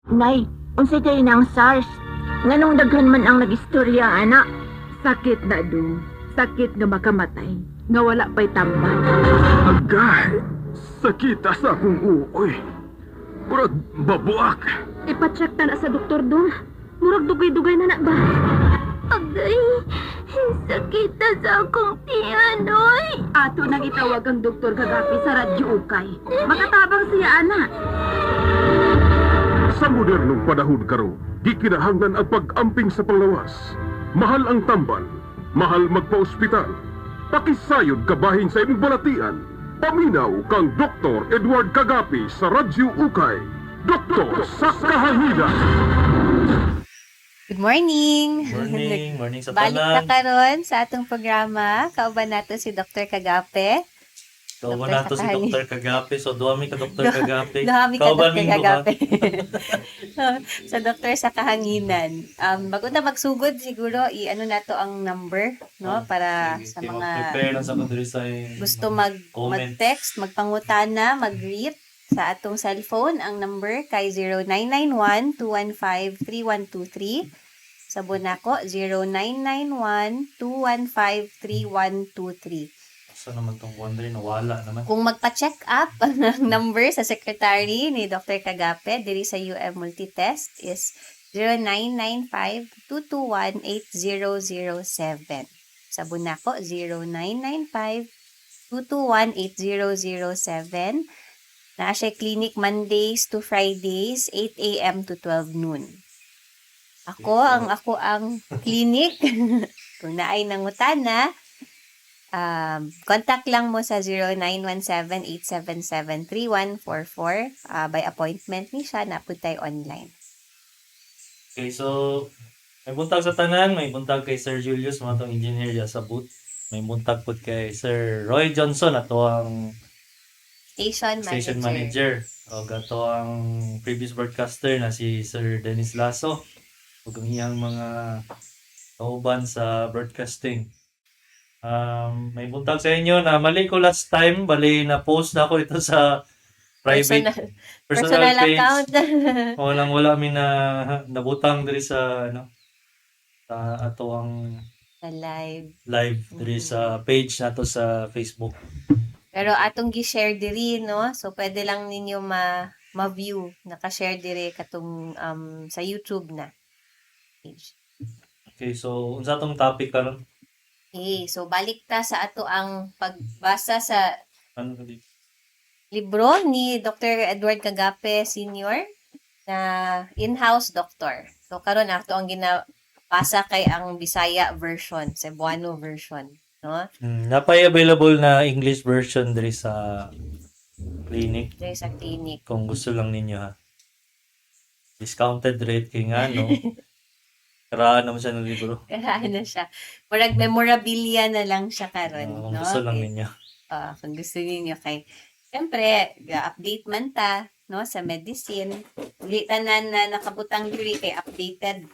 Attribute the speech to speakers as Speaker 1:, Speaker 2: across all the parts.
Speaker 1: Nay, unsay kay nang SARS? Nganong daghan man ang nagistorya ana?
Speaker 2: Sakit na dong. Sakit nga makamatay. Nga wala pa'y tambal.
Speaker 3: Agay, sakita sa akong uoy. Murag babuak.
Speaker 4: Ipacheck ta na sa doktor dong. Murag dugay-dugay na na ba?
Speaker 1: Agay, sakit na sa akong tiyan, oy.
Speaker 2: Ato nang itawag ang Doktor Kagapi sa Radyo Ukay. Makatabang siya, ana.
Speaker 3: Sa modernong panahon karon, gikinahanglan ang pag-amping sa panglawas. Mahal ang tambal, mahal magpa-ospital. Pakisayod kabahin sa imong balatian. Paminaw kang Dr. Edward Kagapi sa Radyo Ukay. Doktor sa Kahanginan.
Speaker 5: Good morning!
Speaker 6: Morning, morning sa
Speaker 5: Balik na
Speaker 6: tanan.
Speaker 5: karon sa atong programa. Kauban nato si Dr. Kagape.
Speaker 6: Kauban
Speaker 5: Dr.
Speaker 6: nato si
Speaker 5: Sakahani.
Speaker 6: Dr. Kagape. So duha mi ka Dr. Kagape.
Speaker 5: Duha mi ka
Speaker 6: Kauban
Speaker 5: Dr.
Speaker 6: ming duha.
Speaker 5: Kagape. Sa Dr. sa Kahanginan. Bago na magsugod siguro i-ano nato ang number, no,
Speaker 6: Ah,
Speaker 5: para
Speaker 6: sige,
Speaker 5: sa
Speaker 6: sige,
Speaker 5: mga
Speaker 6: mag-prepare lang sa diri sa
Speaker 5: gusto mag
Speaker 6: comments.
Speaker 5: mag-text, magpangutana, mag-greet sa atong cellphone. Ang number kay 0991-215-3123. Sa Bonaco, 0991-215-3123.
Speaker 6: Sa naman tong wonder, nawala naman.
Speaker 5: Kung magpa-check up, ang number sa secretary ni Dr. Kagape diri sa UM Multitest is 0995-221-8007. Sa Bonaco, 0995-221-8007. Naa siya clinic Mondays to Fridays, 8 a.m. to 12 noon. Ako ang clinic. Kung naay nangutana, contact lang mo sa 0917-877-3144. By appointment ni siya, napud tayo online.
Speaker 6: Okay, so may buntag sa tanan, may buntag kay Sir Julius, mga tong engineer diya sa booth. May buntag pud kay Sir Roy Johnson, ato ang
Speaker 5: Station manager.
Speaker 6: station manager. O ato ang previous broadcaster na si Sir Dennis Lasso. Ug ang iyang mga kauban sa broadcasting. May buntag sa inyo na mali ko last time, bali na post na ako ito sa private
Speaker 5: Personal,
Speaker 6: personal,
Speaker 5: personal
Speaker 6: page.
Speaker 5: account.
Speaker 6: Walang wala mi na nabutang diri sa ano, sa ato ang
Speaker 5: Sa live.
Speaker 6: live diri sa page nato sa Facebook.
Speaker 5: Pero atong gi-share diri, no? So, pwede lang ninyo ma-view. Naka-share diri katong sa YouTube na page.
Speaker 6: Okay, so unsa tong topic karon?
Speaker 5: Okay, so balik ta sa ato ang pagbasa sa
Speaker 6: Ano ka dito?
Speaker 5: libro ni Dr. Edward Kagape Sr. na in-house doctor. So karon ato ang ginabasa kay ang Bisaya version, Cebuano version, no?
Speaker 6: Napay available na English version diri sa clinic
Speaker 5: Diri sa clinic.
Speaker 6: kung gusto lang ninyo ha. Discounted rate kay nga no. Karaan naman siya ng libro.
Speaker 5: Karaan na siya. Murag memorabilia na lang siya karon,
Speaker 6: Ah, kung
Speaker 5: no?
Speaker 6: gusto lang
Speaker 5: Okay.
Speaker 6: ninyo.
Speaker 5: Ah, kung gusto niyo kay siyempre, ga-update man ta, no, sa medicine. Dili tanan na nakabutang diri kay updated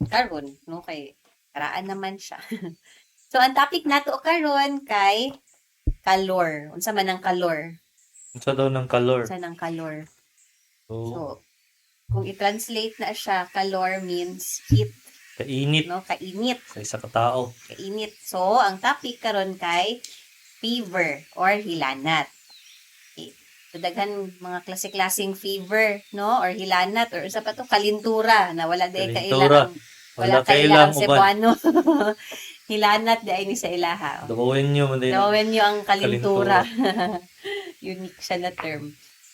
Speaker 5: karon, no, kay karaan naman siya. So ang topic nato karon kay kalor. Unsa man ang kalor?
Speaker 6: Unsa daw ng color?
Speaker 5: Unsa nang kalor?
Speaker 6: So,
Speaker 5: So kung i-translate na siya, kalor means heat,
Speaker 6: kainit
Speaker 5: no, kainit.
Speaker 6: sa isa ka tao.
Speaker 5: Kainit. So, ang topic karon kay fever or hilanat. Okay. So, daghan mga klase-klaseng fever, no? Or hilanat, or usa pa to, kalintura, na wala di kaila
Speaker 6: Kalintura.
Speaker 5: ang, wala
Speaker 6: Wala
Speaker 5: kaila
Speaker 6: kailang
Speaker 5: ang
Speaker 6: uban.
Speaker 5: Cebuano. Hilanat di ay ni sa ilaha.
Speaker 6: Dawin nyo man din.
Speaker 5: Dawin niyo ang kalintura. Unique siya na term.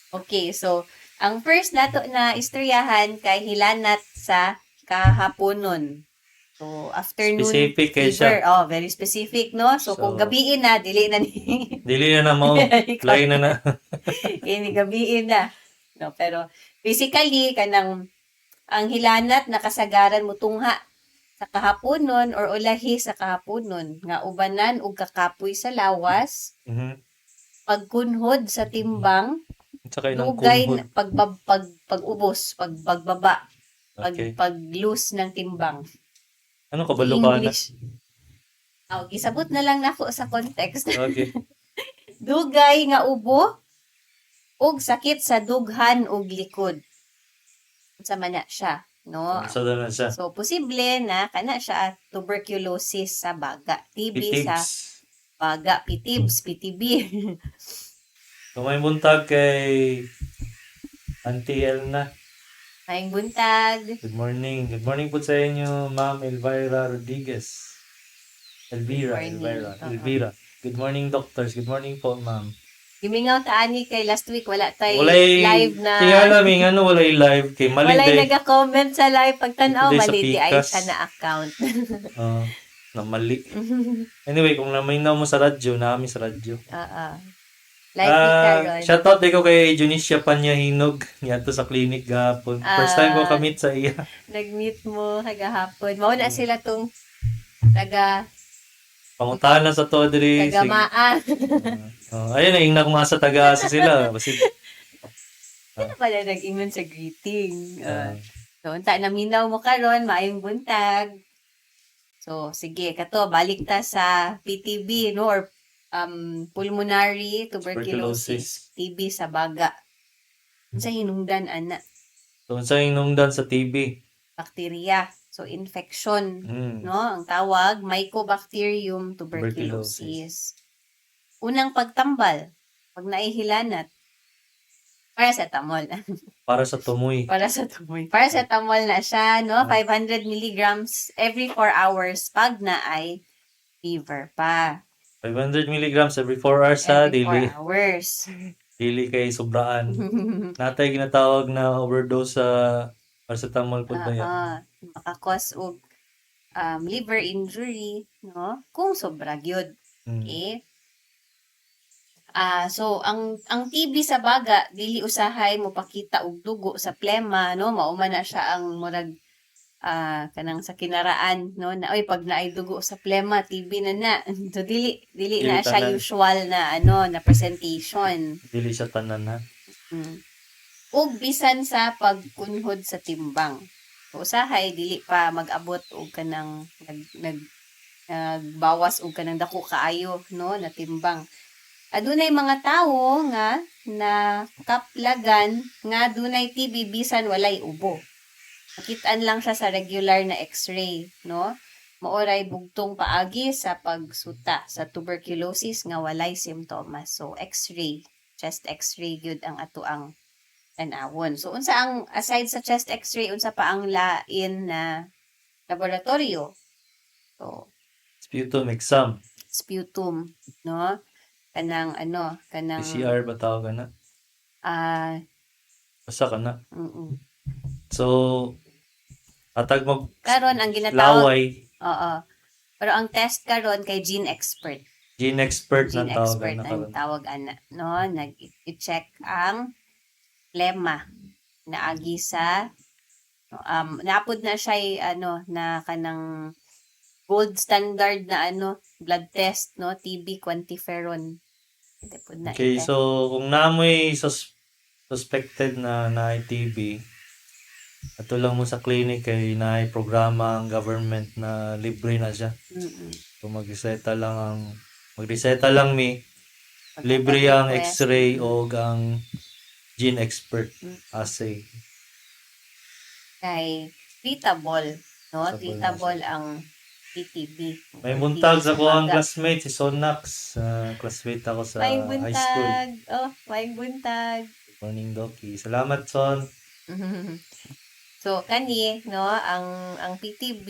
Speaker 5: Okay, so, ang first nato na istoryahan kay hilanat sa kahaponon. So, afternoon
Speaker 6: Specific kay
Speaker 5: fever.
Speaker 6: siya.
Speaker 5: Oh, very specific, no? So, kung
Speaker 6: So,
Speaker 5: gabiin na, dili na ni.
Speaker 6: Dili na na mo. Lain na na.
Speaker 5: Kini gabiin na. No, pero basically kanang ang hilanat nakasagaran mo tungha sa kahaponon or ulahi sa kahaponon nga ubanan og kakapoy sa lawas, pagkunhod sa timbang,
Speaker 6: Unsa kay nang
Speaker 5: dugay
Speaker 6: kunhod?
Speaker 5: na, pag, pag pag-ubos, pag pagbaba, pag pag-lose ng timbang.
Speaker 6: Ano kabalo ka na?
Speaker 5: English. Oh, gisabot na lang nako sa context.
Speaker 6: Okay.
Speaker 5: Dugay nga ubo ug sakit sa dughan ug likod. Unsa man na siya, no?
Speaker 6: Sa na siya.
Speaker 5: So posible na kana siya tuberculosis sa baga, TB sa
Speaker 6: Pitigs.
Speaker 5: baga, PTIBS, PTB.
Speaker 6: So may buntag kay Auntie Elna.
Speaker 5: Maayong buntag.
Speaker 6: Good morning. Good morning po sa inyo, Ma'am Elvira Rodriguez. Elvira,
Speaker 5: Good morning.
Speaker 6: Elvira,
Speaker 5: Oo.
Speaker 6: Elvira. Good morning, doctors. Good morning po, ma'am.
Speaker 5: Gimingaw ta ani kay last week wala tay
Speaker 6: Walay
Speaker 5: live na.
Speaker 6: Tingala mi ano walay live kay mali
Speaker 5: Walay
Speaker 6: day.
Speaker 5: naga-comment sa live pagtan-aw
Speaker 6: Day sa
Speaker 5: mali di ay
Speaker 6: pikas.
Speaker 5: siya na account.
Speaker 6: Oo, na mali. Anyway, kung naminaw mo sa radyo, naami sa radyo.
Speaker 5: Oo. Live ni
Speaker 6: Ah,
Speaker 5: karon.
Speaker 6: shoutout din ko kay Junicia Panyahinog niadto sa clinic gahapon. First time ko
Speaker 5: Ah.
Speaker 6: kamit sa iya.
Speaker 5: Nag-meet mo kagahapon. Mao na sila tong taga
Speaker 6: Pangutahan na sa to diri.
Speaker 5: taga
Speaker 6: Sige.
Speaker 5: Maa.
Speaker 6: Oh, ayun na ingna kung asa taga asa sila. Basig.
Speaker 5: Sino pala nag-ingon sa greeting?
Speaker 6: Ah,
Speaker 5: So, unta naminaw mo karon, maayong buntag. So, sige, kato balik ta sa PTB, no, or pulmonary tuberculosis,
Speaker 6: tuberculosis.
Speaker 5: TB sa baga. Unsa hinungdan ana?
Speaker 6: So unsa hinungdan sa TB?
Speaker 5: Bakterya. So, infection, no? Ang tawag Mycobacterium tuberculosis. Unang pagtambal, pag naihilanat, paracetamol.
Speaker 6: Para sa tumoy.
Speaker 5: Para sa tumoy. Paracetamol na siya, no?
Speaker 6: Ah.
Speaker 5: 500 milligrams every 4 hours pag na ay fever pa.
Speaker 6: 500 milligrams every 4 hours ha,
Speaker 5: Every
Speaker 6: dili
Speaker 5: 4 hours.
Speaker 6: dili kay sobraan. Natay ginatawag na overdose sa paracetamol pud ba yan?
Speaker 5: Oo. Makakos og liver injury, no? Kung sobra gyud. Okay? So ang TB sa baga dili usahay mopakita og dugo sa plema, no? Mao man na siya ang murag kanang sa kinaraan, no, na oy pag naay dugo sa plema, TB na na. So dili dili
Speaker 6: Dili
Speaker 5: na siya
Speaker 6: tanan.
Speaker 5: usual na ano na presentation.
Speaker 6: Dili siya tanan ha.
Speaker 5: Ug bisan sa pagkunhod sa timbang. So, usahay dili pa mag-abot og kanang nag, nag nagbawas og kanang dako kaayo, no, na timbang. Adunay mga tawo nga na kaplagan nga dunay TB bisan walay ubo. Makitaan lang siya sa regular na x-ray, no? Maoray bugtong paagi sa pagsuta sa tuberculosis nga walay simptomas. So x-ray, chest x-ray gyud ang ato ang tan-awon. So unsa ang aside sa chest x-ray, unsa pa ang lain na laboratorio? So
Speaker 6: Sputum exam.
Speaker 5: sputum, no? Kanang ano, kanang
Speaker 6: PCR ba tawag na? Basta ka na. So atag mag
Speaker 5: Karon ang ginatawag,
Speaker 6: laway,
Speaker 5: oo. Pero ang test karon kay gene expert.
Speaker 6: gene expert na
Speaker 5: Gene
Speaker 6: tawag
Speaker 5: expert
Speaker 6: na
Speaker 5: ang
Speaker 6: karon.
Speaker 5: tawag ana, no? Nag i-check ang plema naagi sa naapod na siya ano na kanang gold standard na ano blood test, no, TB quantiferon. Napod na
Speaker 6: Okay,
Speaker 5: i-test.
Speaker 6: so kung naamoy suspected na na TB, ato lang mo sa clinic kay naay programa ang government na libre na siya. So magreseta lang mi, libre ang
Speaker 5: Pagka-request.
Speaker 6: x-ray o ang gene expert assay.
Speaker 5: Kay treatable, no?
Speaker 6: Treatable na
Speaker 5: Treatable ang PTB.
Speaker 6: May
Speaker 5: Or
Speaker 6: buntag
Speaker 5: TB
Speaker 6: sa ko ang
Speaker 5: baga.
Speaker 6: classmate si Sonax. Classmate ako sa
Speaker 5: May
Speaker 6: high school.
Speaker 5: buntag. Oh, may buntag.
Speaker 6: Morning, Doki. Salamat, Son.
Speaker 5: So kani, no, ang PTB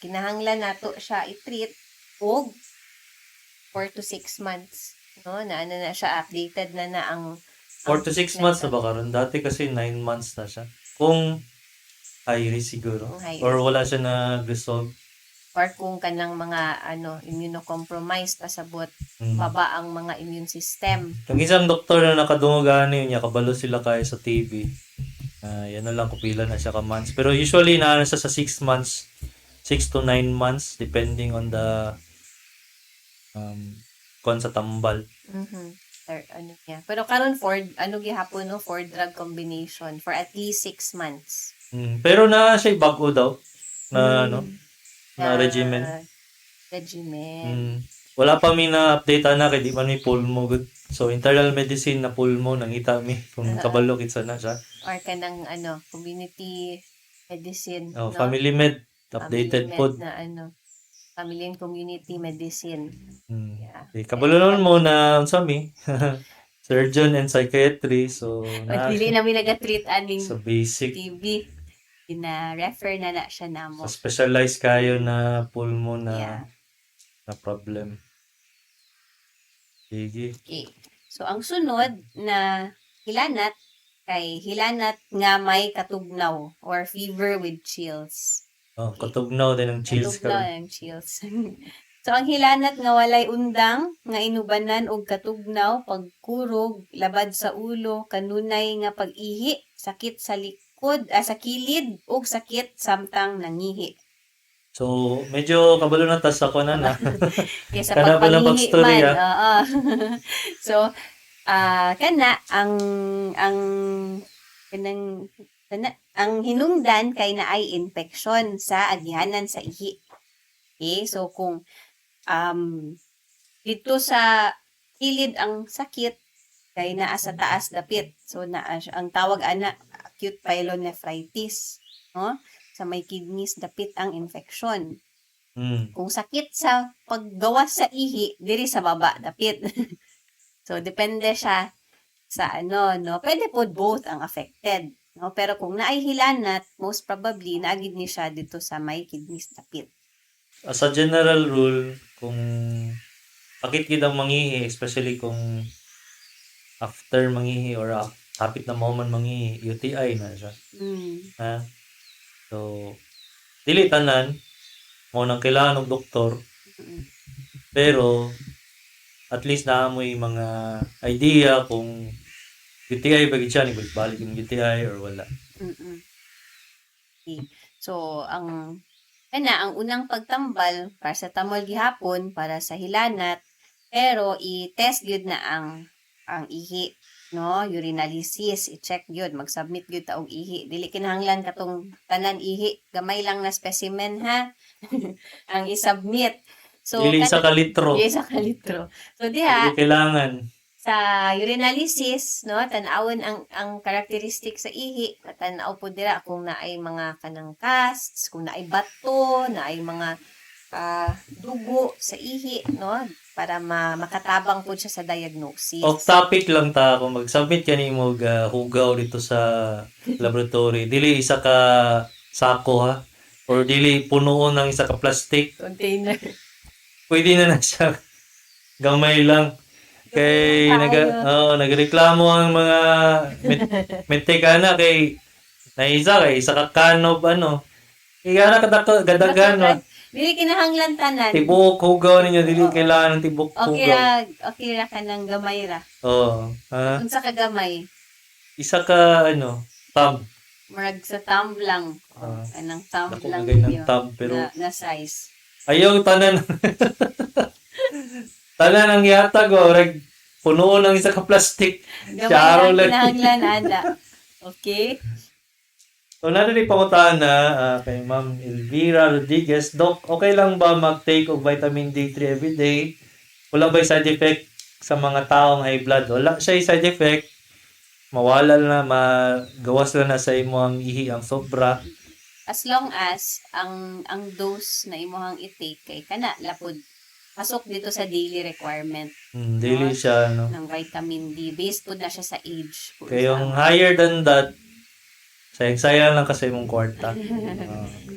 Speaker 5: kinahanglan nato siya i-treat og 4 to 6 months, no? Na ano na siya, updated na na ang
Speaker 6: 4 to 6 months na ba karon? Dati kasi 9 months na siya. Kung high risk siguro.
Speaker 5: Kung high
Speaker 6: Or wala siya na-resolve.
Speaker 5: Or kung kanang mga ano immunocompromised, pasabot baba ang mga immune system.
Speaker 6: Yung isang doktor na nakadungog ani niya, kabalo sila kaya sa TV. Yan na lang kung pila na siya ka months. Pero usually na siya sa 6 months, 6 to 9 months depending on the kon sa tambal.
Speaker 5: Or ano niya. Pero karon for ano gihapon, no, for drug combination for at least 6 months.
Speaker 6: Pero na siya bago daw na ano na regimen.
Speaker 5: Regimen.
Speaker 6: Wala pa mi na update ana kay di man mi pulmo gud. So internal medicine na pulmo nangita mi kung kabalo kinsa na siya.
Speaker 5: Or kanang ano, community medicine,
Speaker 6: Oh,
Speaker 5: no?
Speaker 6: family med updated
Speaker 5: Family med
Speaker 6: pod.
Speaker 5: na ano, family and community medicine. Yeah.
Speaker 6: Eh, kabalo naman mo na unsa mi? Surgeon and psychiatry, so
Speaker 5: Pag
Speaker 6: na
Speaker 5: dili namin naga-treat aning
Speaker 6: sa basic
Speaker 5: TB, gina-refer na na siya namo.
Speaker 6: sa specialized kayo na pulmo na na problem. Sige.
Speaker 5: Okay. So ang sunod na hilanat kay hilanat nga may katugnaw or fever with chills.
Speaker 6: Oh, katugnaw din ang chills
Speaker 5: Katugnaw
Speaker 6: karon.
Speaker 5: ang chills. So ang hilanat nga walay undang nga inubanan og katugnaw, pagkurog, labad sa ulo, kanunay nga pag-ihi, sakit sa likod, sa kilid ug sakit samtang nangihi.
Speaker 6: So, medyo kabalo na tas ako na na.
Speaker 5: Kaya sa
Speaker 6: Kana pa lang
Speaker 5: pagpangihi
Speaker 6: pag-story,
Speaker 5: man. Oo. So, kana ang kanang kana, ang hinungdan kay naay infection sa agihanan sa ihi. Okay? So kung dito sa kilid ang sakit kay naa sa taas dapit. So naa siya- ang tawag ana acute pyelonephritis, no? Sa may kidneys dapit ang infection. Kung sakit sa paggawas sa ihi, diri sa baba dapit. So depende siya sa ano, no? Pwede po both ang affected, no? Pero kung naay hilanat, most probably naagid ni siya dito sa may kidneys dapit.
Speaker 6: As a general rule, kung pakit gid ang mangihi, especially kung after mangihi or hapit na mo man mangihi, UTI na siya. Ha? So, dili tanan mo nang kailangan og doktor, pero at least naa mo'y mga idea kung UTI ba gid siya, ni balik yung UTI or wala.
Speaker 5: Okay. So, ang kana ang unang pagtambal paracetamol gihapon para sa hilanat, pero i-test gyud na ang ihi, no? Urinalysis, i-check gyud, mag-submit gyud ta og ihi. Dili kinahanglan katong tanan ihi, gamay lang na specimen ha ang i-submit. So
Speaker 6: Dili isa ka litro.
Speaker 5: Dili isa ka litro. So diha
Speaker 6: Dili kailangan.
Speaker 5: sa urinalysis, no, tan-awon ang characteristic sa ihi, tan-aw po dira kung naay mga kanang casts, kung naay bato, naay mga dugo sa ihi, no, para makatabang po siya sa diagnosis.
Speaker 6: Off topic lang ta kung mag-submit ka nimo og hugaw dito sa laboratory. Dili isa ka sako ha or dili punuon ng isa ka plastic.
Speaker 5: Container.
Speaker 6: Pwede na na siya. Gamay lang. Kay
Speaker 5: Gamay
Speaker 6: naga
Speaker 5: tayo.
Speaker 6: oh, nagreklamo ang mga mentekana kay naisa kay isa ka kanob ano. Kaya na kadako gadagan no.
Speaker 5: Dili kinahanglan tanan.
Speaker 6: Tibok hugaw ninyo dili kailangan ng tibok
Speaker 5: Okay
Speaker 6: hugaw.
Speaker 5: ra, okay ra kanang gamay ra.
Speaker 6: Oo. Ha?
Speaker 5: Unsa ka gamay?
Speaker 6: Isa ka ano, thumb.
Speaker 5: Murag sa thumb lang. Kanang thumb
Speaker 6: Dako
Speaker 5: lang
Speaker 6: kagay ng
Speaker 5: ninyo
Speaker 6: thumb pero
Speaker 5: na size.
Speaker 6: ayaw tanan. Tanan ang yatag o reg punuon ng isa ka plastic.
Speaker 5: Gamay
Speaker 6: Syaro
Speaker 5: lang
Speaker 6: lang.
Speaker 5: kinahanglan ana. Okay?
Speaker 6: So, narinig pangutahan na kay Ma'am Elvira Rodriguez, Doc, okay lang ba mag-take og vitamin D3 every day? Wala ba side effect sa mga taong high blood? Wala siya side effect. Mawala na, magawas lang na sa imo ang ihi ang sobra.
Speaker 5: As long as ang dose na imuhang i-take kay kana lapod pasok dito sa daily requirement
Speaker 6: Daily
Speaker 5: No?
Speaker 6: siya, no?
Speaker 5: ng vitamin D based po na siya sa age po.
Speaker 6: Kaya yung higher than that, sayang-sayang lang kasi imong kwarta.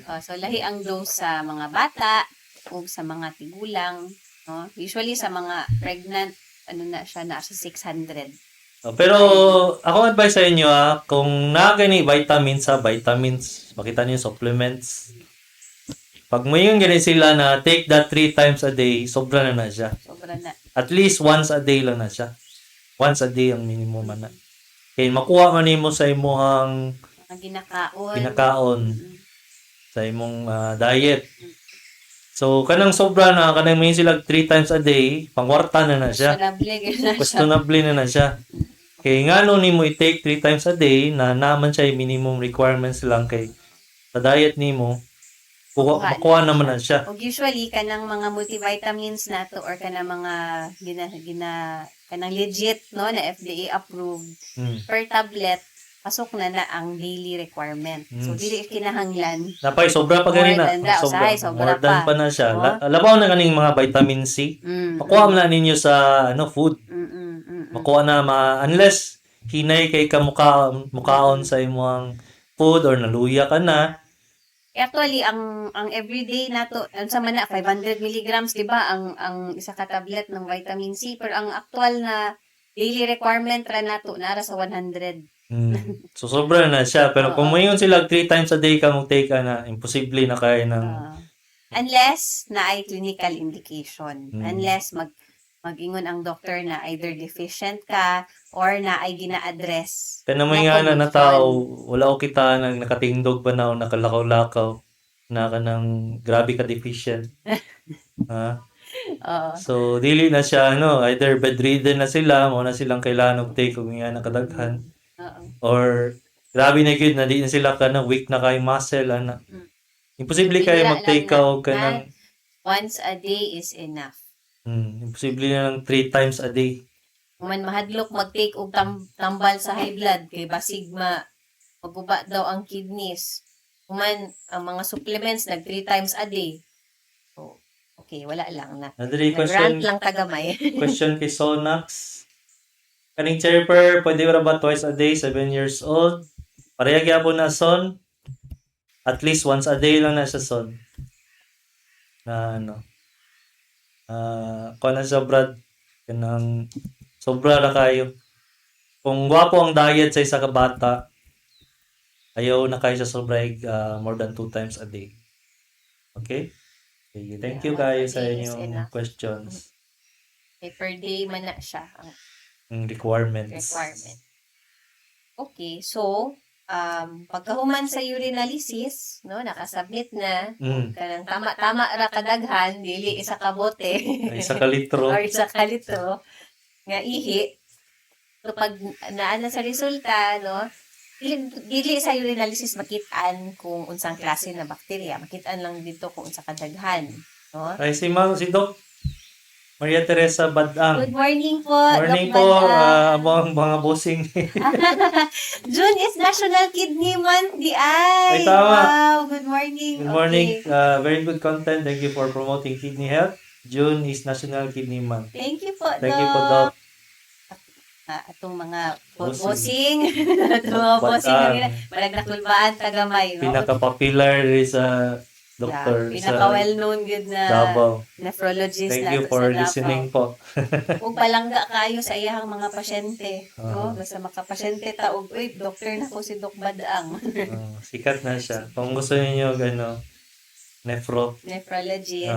Speaker 5: Oh, so lahi ang dose sa mga bata o sa mga tigulang, no? Usually sa mga pregnant ano na siya nasa 600.
Speaker 6: Oh, pero ako advice sa inyo kung naa gani vitamins sa vitamins, makita niyo supplements. Pag moingon gani sila na take that 3 times a day, sobra na na siya.
Speaker 5: Sobra na.
Speaker 6: At least once a day lang na siya. Once a day ang minimum man na. Kay makuha man nimo sa imong
Speaker 5: Mga ginakaon.
Speaker 6: ginakaon sa imong diet. So kanang sobra na kanang moingon sila 3 times a day, pangwarta na na siya.
Speaker 5: Questionable gyud na siya.
Speaker 6: Questionable na na siya. Kay ngano nimo i-take 3 times a day na naman siya yung minimum requirements lang kay sa diet nimo. Kuha,
Speaker 5: Makuha
Speaker 6: makuha naman na siya.
Speaker 5: Og usually kanang mga multivitamins nato or kanang mga gina gina kanang legit, no, na FDA approved per tablet, pasok na na ang daily requirement. So dili kinahanglan
Speaker 6: Napay sobra pa
Speaker 5: more
Speaker 6: gani na.
Speaker 5: than that.
Speaker 6: Sobra.
Speaker 5: Usahay, sobra
Speaker 6: More than
Speaker 5: pa.
Speaker 6: pa na siya.
Speaker 5: Oh.
Speaker 6: Labaw na kaning mga vitamin C. Makuha man na ninyo sa ano, food. Makuha na ma unless hinay kay ka mukaon sa imong food or naluya ka na.
Speaker 5: Actually, ang everyday nato, unsa man na, 500 milligrams, di ba, ang isa ka tablet ng vitamin C, pero ang actual na daily requirement ra nato nara sa 100.
Speaker 6: So sobra na siya, pero kung
Speaker 5: Oo.
Speaker 6: moingon sila 3 times a day ka mo take ka na, imposible na kaya ng
Speaker 5: Unless na ay clinical indication. Unless mag-ingon ang doctor na either deficient ka or na ay gina-address
Speaker 6: Kaya naman
Speaker 5: na
Speaker 6: nga na
Speaker 5: condition.
Speaker 6: tao, wala ko kita nang nakatindog pa na o nakalakaw-lakaw na kanang grabe ka deficient. Ha?
Speaker 5: Oo.
Speaker 6: So dili na siya ano, either bedridden na sila, mo na silang kailangan og take og nga nakadaghan or grabe na gyud na di na sila kanang weak na kay muscle ana. Imposible
Speaker 5: So,
Speaker 6: kayo
Speaker 5: bigla
Speaker 6: mag-take
Speaker 5: lang
Speaker 6: ka
Speaker 5: na,
Speaker 6: og kanang
Speaker 5: once a day is enough.
Speaker 6: Imposible na lang 3 times a day.
Speaker 5: Kung man mahadlok mag-take og tambal sa high blood kay basig ma maguba daw ang kidneys. Kung man ang mga supplements nag 3 times a day. So, okay, wala lang na.
Speaker 6: Nadiri
Speaker 5: Nag-rant
Speaker 6: question
Speaker 5: lang tagamay.
Speaker 6: question kay Sonax. Kaning Chirper, pwede ra ba twice a day, 7 years old? Pareha gyapon na, son. At least once a day lang na siya, son. Na ano. Kuha na siya, Brad. Kanang sobra ra kayo. Kung gwapo ang diet sa isa ka bata, ayaw na kayo sa sobra, more than 2 times a day. Okay? Okay, thank you
Speaker 5: Yeah,
Speaker 6: kayo
Speaker 5: once a
Speaker 6: sa
Speaker 5: day is
Speaker 6: inyong
Speaker 5: enough.
Speaker 6: questions.
Speaker 5: Okay, per day man na siya ang
Speaker 6: Ang requirements.
Speaker 5: requirement. Okay, so pagkahuman sa urinalysis, no, nakasubmit na kanang tama-tama ra kadaghan, dili isa ka bote.
Speaker 6: Ay, isa ka litro.
Speaker 5: Or isa ka litro nga ihi. So pag naa na sa resulta, no, dili, dili sa urinalysis makitaan kung unsang klase na bakterya, makitaan lang dito kung unsa kadaghan, no?
Speaker 6: Ay, si Ma'am, si Doc Maria Teresa Badang.
Speaker 5: Good morning po,
Speaker 6: Morning
Speaker 5: Doc
Speaker 6: po,
Speaker 5: Badang.
Speaker 6: Among mga bossing.
Speaker 5: June is National Kidney Month, di ay.
Speaker 6: Ay, tama.
Speaker 5: Wow, good morning.
Speaker 6: Good morning.
Speaker 5: Okay.
Speaker 6: Very good content. Thank you for promoting kidney health. June is National Kidney Month.
Speaker 5: Thank you po,
Speaker 6: Thank you po, Doc.
Speaker 5: Atong mga
Speaker 6: Bossing.
Speaker 5: bossing. Atong mga bossing
Speaker 6: Badang.
Speaker 5: kanina. Malag nakulbaan tagamay, no?
Speaker 6: Pinaka-popular sa doctor
Speaker 5: Yeah,
Speaker 6: sa
Speaker 5: pinaka well-known gud na
Speaker 6: Davao.
Speaker 5: nephrologist
Speaker 6: Thank
Speaker 5: na
Speaker 6: you for
Speaker 5: sa Davao.
Speaker 6: listening po.
Speaker 5: Ug palangga kayo sa iyahang mga pasyente, no?
Speaker 6: Ah.
Speaker 5: Basta makapasyente ta og, uy, doctor na ko si Doc Badang.
Speaker 6: Sikat na siya. Kung gusto niyo ano, nephro,
Speaker 5: Nephrologist.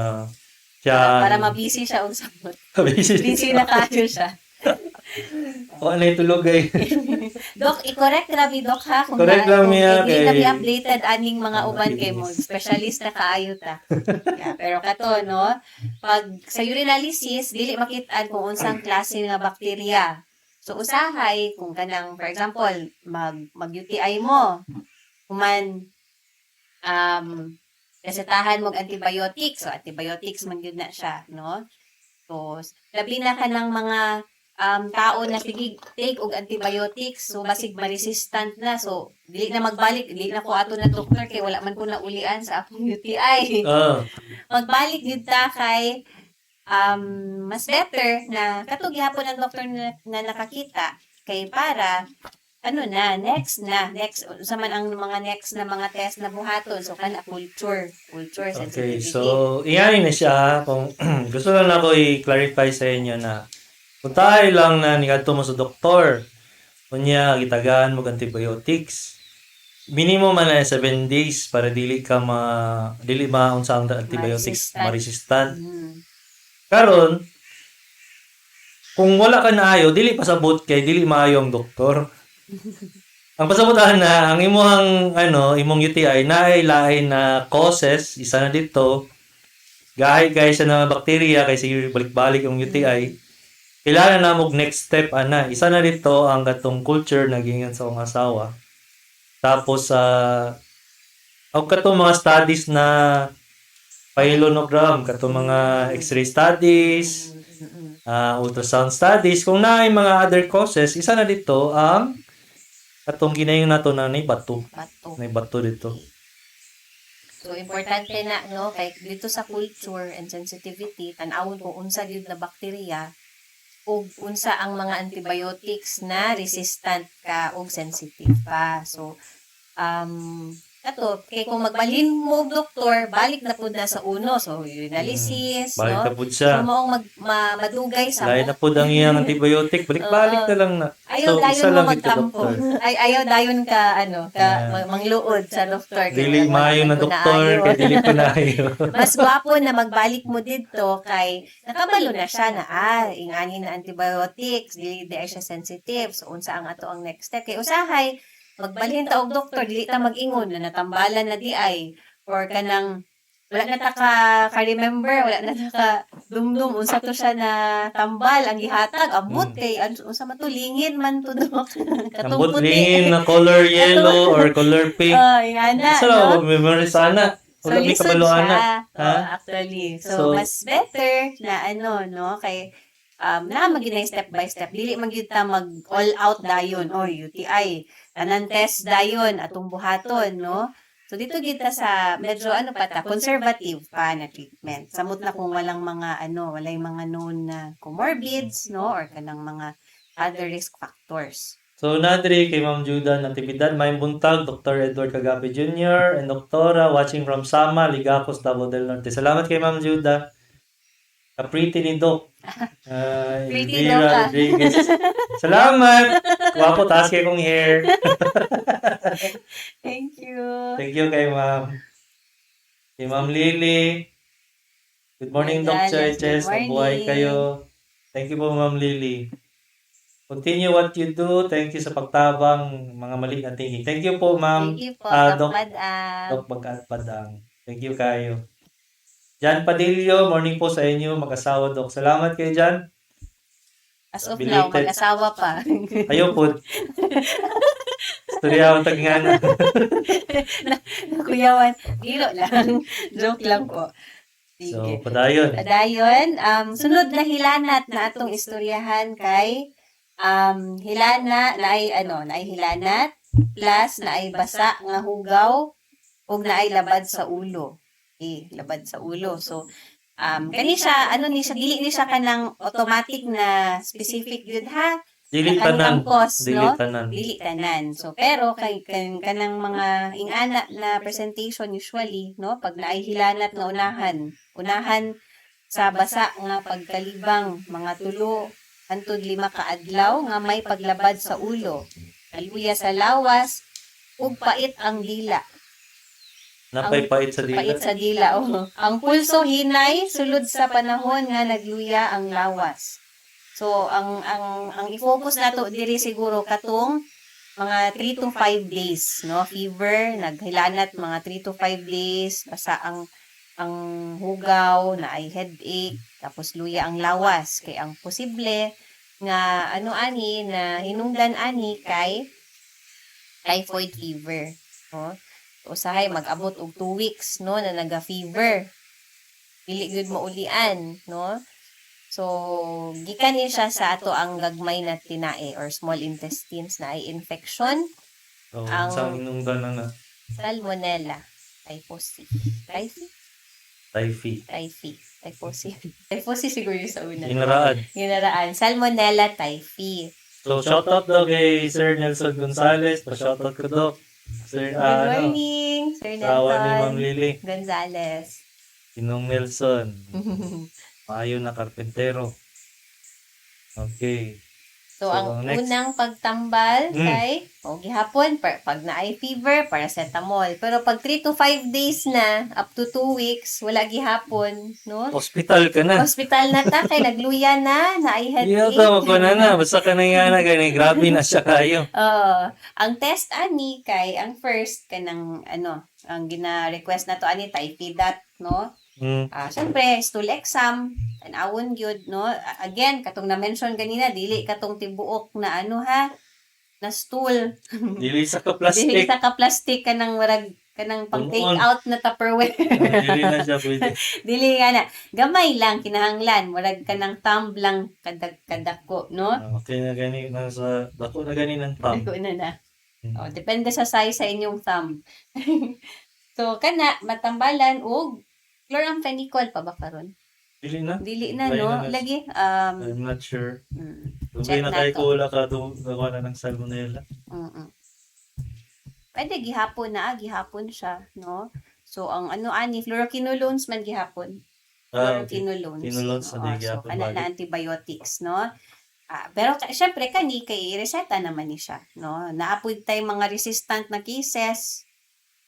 Speaker 6: Siya,
Speaker 5: Para mabisi siya og samot.
Speaker 6: busy.
Speaker 5: Busy na kayo siya.
Speaker 6: O, ano yung tulog ay?
Speaker 5: Doc, i-correct ra mi, Doc, ha? Kung
Speaker 6: Correct lang
Speaker 5: kung
Speaker 6: miya,
Speaker 5: dili na
Speaker 6: kay
Speaker 5: mi updated aning mga
Speaker 6: Mga
Speaker 5: uban kay mo.
Speaker 6: kidneys.
Speaker 5: Specialist na kaayo ta. Yeah, pero kato, no? Pag sa urinalysis, dili makitaan kung unsang klase nga bakterya. So usahay kung kanang, for example, mag UTI mo, human resetahan mo og antibiotics. So antibiotics man gyud na siya, no? So labi na kanang mga tao na sige take og antibiotics, so basig ma-resistant na, so dili na magbalik, dili na ko ato na doktor kay wala man ko naulian sa akong UTI. Magbalik gyud ta kay mas better na kato gihapon ang doktor na nakakita kay para ano na, next na, next unsa man ang mga next na mga test na buhaton. So kana culture
Speaker 6: Okay,
Speaker 5: sensitivity.
Speaker 6: so ingani na siya, ha. Kung gusto lang ako i-clarify sa inyo na kung tayo lang na niadto mo sa doktor, unya gitagaan mo og antibiotics. Minimum man na 7 days para dili ka ma dili maunsa ang antibiotics
Speaker 5: Ma-resistant.
Speaker 6: ma-resistant. Karon, kung wala ka naayo, dili pasabot kay dili maayo ang doktor. Ang pasabotan na ang imong ano, imong UTI naay lain na causes, isa na dito. Gahi kay siya na bakterya kay sige balik-balik ang UTI. Kailangan na mo next step ana. Isa na dito ang katong culture na giingon sa akong asawa. Tapos sa Og katong mga studies na pyelogram, katong mga x-ray studies, ultrasound studies, kung naay mga other causes, isa na dito ang katong ginayon nato na nay bato,
Speaker 5: Bato.
Speaker 6: nay bato dito.
Speaker 5: So importante na, no, kay dito sa culture and sensitivity, tan-awon kung unsa gyud na bakterya ug unsa ang mga antibiotics na resistant ka og sensitive pa. So kato kay kung magbalhin mo og doktor, balik na pud na sa uno. So urinalysis,
Speaker 6: Balik
Speaker 5: no?
Speaker 6: na pud
Speaker 5: So
Speaker 6: siya.
Speaker 5: maong madugay sa
Speaker 6: Lain na pud ang iyang antibiotic, balik-balik na lang na.
Speaker 5: Ayaw
Speaker 6: So,
Speaker 5: dayon
Speaker 6: isa
Speaker 5: mo
Speaker 6: lang ito,
Speaker 5: magtampo.
Speaker 6: doktor.
Speaker 5: Ay, ayaw dayon ka ano, ka mangluod sa doktor. Kay
Speaker 6: Dili
Speaker 5: wala
Speaker 6: maayo
Speaker 5: man
Speaker 6: na
Speaker 5: ko
Speaker 6: doktor,
Speaker 5: naayo.
Speaker 6: kay dili ko naayo.
Speaker 5: Mas gwapo na magbalik mo didto kay nakabalo na siya na ingani na antibiotics, dili di ay siya sensitive. So unsa ang ato ang next step? Kay usahay magbalhin ta og doktor, dili ta mag-ingon na natambalan na di ay or kanang wala na ta ka remember, wala na ta ka dumdum unsa to siya na tambal ang gihatag, ambot kay unsa man to, lingin man to, dok. Katong
Speaker 6: Ambot
Speaker 5: puti.
Speaker 6: lingin na color yellow or color pink.
Speaker 5: Oh, ingana,
Speaker 6: Isa lang
Speaker 5: no?
Speaker 6: mag-memorize ana.
Speaker 5: So,
Speaker 6: Wala may
Speaker 5: lisod
Speaker 6: kabalo
Speaker 5: siya.
Speaker 6: ana.
Speaker 5: Oo,
Speaker 6: Ha?
Speaker 5: actually. So,
Speaker 6: So,
Speaker 5: mas better na ano, no? Kay, na maging step by step. Dili man gyud ta mag all out dayon or UTI. Tanan test dayon atong buhaton, no? So, dito gyud ta sa medyo ano pa ta, conservative pa na treatment. Samot na kung walang mga ano, walay mga known na comorbids, no? Or kanang mga other risk factors.
Speaker 6: So, nadri kay Ma'am Juda Natividad, maayong buntag, Dr. Edward Cagape Jr. and Doktora watching from Sama, Ligacos, Davao del Norte. Salamat kay Ma'am Juda. Ka-pretty ni Doc.
Speaker 5: Pretty
Speaker 6: Elvira
Speaker 5: daw ka.
Speaker 6: Rodriguez. Salamat! Gwapo, taas kay kong hair.
Speaker 5: Thank you.
Speaker 6: Thank you kay Ma'am. Kay Ma'am Lily. Good morning, Doc
Speaker 5: Gonzales, good
Speaker 6: Churches. Mabuhay
Speaker 5: morning.
Speaker 6: kayo. Thank you po, Ma'am Lily. Continue what you do. Thank you sa pagtabang mga mali na thinking. Thank you po, Ma'am.
Speaker 5: Thank you po,
Speaker 6: Doc,
Speaker 5: Doc Padang.
Speaker 6: Doc Padang. Thank you kayo. Jan Padillo, morning po sa inyo, mag-asawa, Doc. Salamat kayo, Jan.
Speaker 5: As of now,
Speaker 6: Belated.
Speaker 5: mag-asawa pa.
Speaker 6: Ayaw po. Storya ang tagngana.
Speaker 5: Kuyawan, biro lang. Joke lang po.
Speaker 6: So,
Speaker 5: Sige.
Speaker 6: padayon.
Speaker 5: Padayon, sunod na hilanat na atong istoryahan kay hilana na ay ano, na ay hilanat plus na ay basa nga hugaw ug na ay labad sa ulo. Eh, labad sa ulo. So, kani siya, ano ni siya, dili ni siya kanang automatic na specific gyud ha.
Speaker 6: Dili
Speaker 5: Na kanang
Speaker 6: tanan.
Speaker 5: cause,
Speaker 6: Dili
Speaker 5: no?
Speaker 6: tanan.
Speaker 5: Dili tanan. So, pero kay kanang mga ingana na presentation usually, no? Pag naay hilanat nga unahan, unahan sa basa nga pagkalibang mga 3 hantod 5 ka adlaw nga may paglabad sa ulo, kaluya sa lawas, ug pait ang dila.
Speaker 6: Napay pait sa dila.
Speaker 5: Pait sa dila, oh. Ang pulso hinay sulod sa panahon nga nagluya ang lawas. So ang i-focus nato diri siguro katong mga 3 to 5 days, no? Fever, naghilanat mga 3 to 5 days, basa ang hugaw, na ay headache, tapos luya ang lawas. Kay ang posible nga ano ani na hinungdan ani kay typhoid fever, no? Usahay mag-abot og 2 weeks, no, na naga-fever. Dili gyud maulian, no? So, gikan ni siya sa ato ang gagmay na tinae or small intestines na ay infection,
Speaker 6: So,
Speaker 5: ang
Speaker 6: sa hinungdan na na.
Speaker 5: Salmonella typhosi. Typhi?
Speaker 6: Typhi.
Speaker 5: Typhi. Typhosi. Typhosi siguro yung sa una.
Speaker 6: Inaraan.
Speaker 5: Ginaraan. Salmonella typhi.
Speaker 6: So, shoutout daw kay Sir Nelson Gonzales. Pa-shoutout ko, Doc. Sir,
Speaker 5: Good
Speaker 6: ano,
Speaker 5: morning, Sir
Speaker 6: asawa ni Ma'am
Speaker 5: Nelson
Speaker 6: Lily.
Speaker 5: Gonzales.
Speaker 6: Inong Nelson. Maayo na karpentero. Okay.
Speaker 5: So,
Speaker 6: So,
Speaker 5: ang
Speaker 6: ang next.
Speaker 5: unang pagtambal kay, o gihapon, pag naay fever, paracetamol. Pero pag 3 to 5 days na, up to 2 weeks, wala gihapon, no?
Speaker 6: Hospital ka na.
Speaker 5: Hospital na ta, kay nagluya na, naay
Speaker 6: Hindi
Speaker 5: headache.
Speaker 6: na ko na na. Basta ka na nga na gani. Grabe na siya kayo.
Speaker 5: Oo. Ang test ani kay ang first kanang ano, ang gina-request na to ani typhidat, no? Syempre stool exam, tan-awon gyud, no? Again, katong na-mention ganina, dili katong tibuok na ano ha, na stool.
Speaker 6: Dili sa ka
Speaker 5: Dili
Speaker 6: plastic.
Speaker 5: sa ka plastic kanang murag Kanang pang take
Speaker 6: Tumuon.
Speaker 5: out na Tupperware.
Speaker 6: Ah, dili na siya pwede.
Speaker 5: Dili nga na. Gamay lang kinahanglan, murag kanang thumb lang kadag kadako, no?
Speaker 6: Ah, okay na gani na sa dako na gani ng thumb.
Speaker 5: Dako na na. Oh, depende sa size sa inyong thumb. So kana matambalan og chloramphenicol pa ba karon?
Speaker 6: Dili na.
Speaker 5: Dili na,
Speaker 6: Lain
Speaker 5: no?
Speaker 6: na na.
Speaker 5: Lagi
Speaker 6: I'm not sure.
Speaker 5: Check
Speaker 6: Dugay na
Speaker 5: na
Speaker 6: kay
Speaker 5: to.
Speaker 6: ko wala ka gawa na ng salmonella.
Speaker 5: Pwede gihapon na, gihapon siya, no? So ang ano ani fluoroquinolones man gihapon.
Speaker 6: Ah, okay.
Speaker 5: Fluoroquinolones.
Speaker 6: Quinolones na
Speaker 5: Oo,
Speaker 6: di
Speaker 5: so
Speaker 6: gihapon
Speaker 5: kana
Speaker 6: balik.
Speaker 5: na antibiotics, no? Ah, pero syempre kani kay reseta naman ni siya, no? Naapoy tay mga resistant na cases.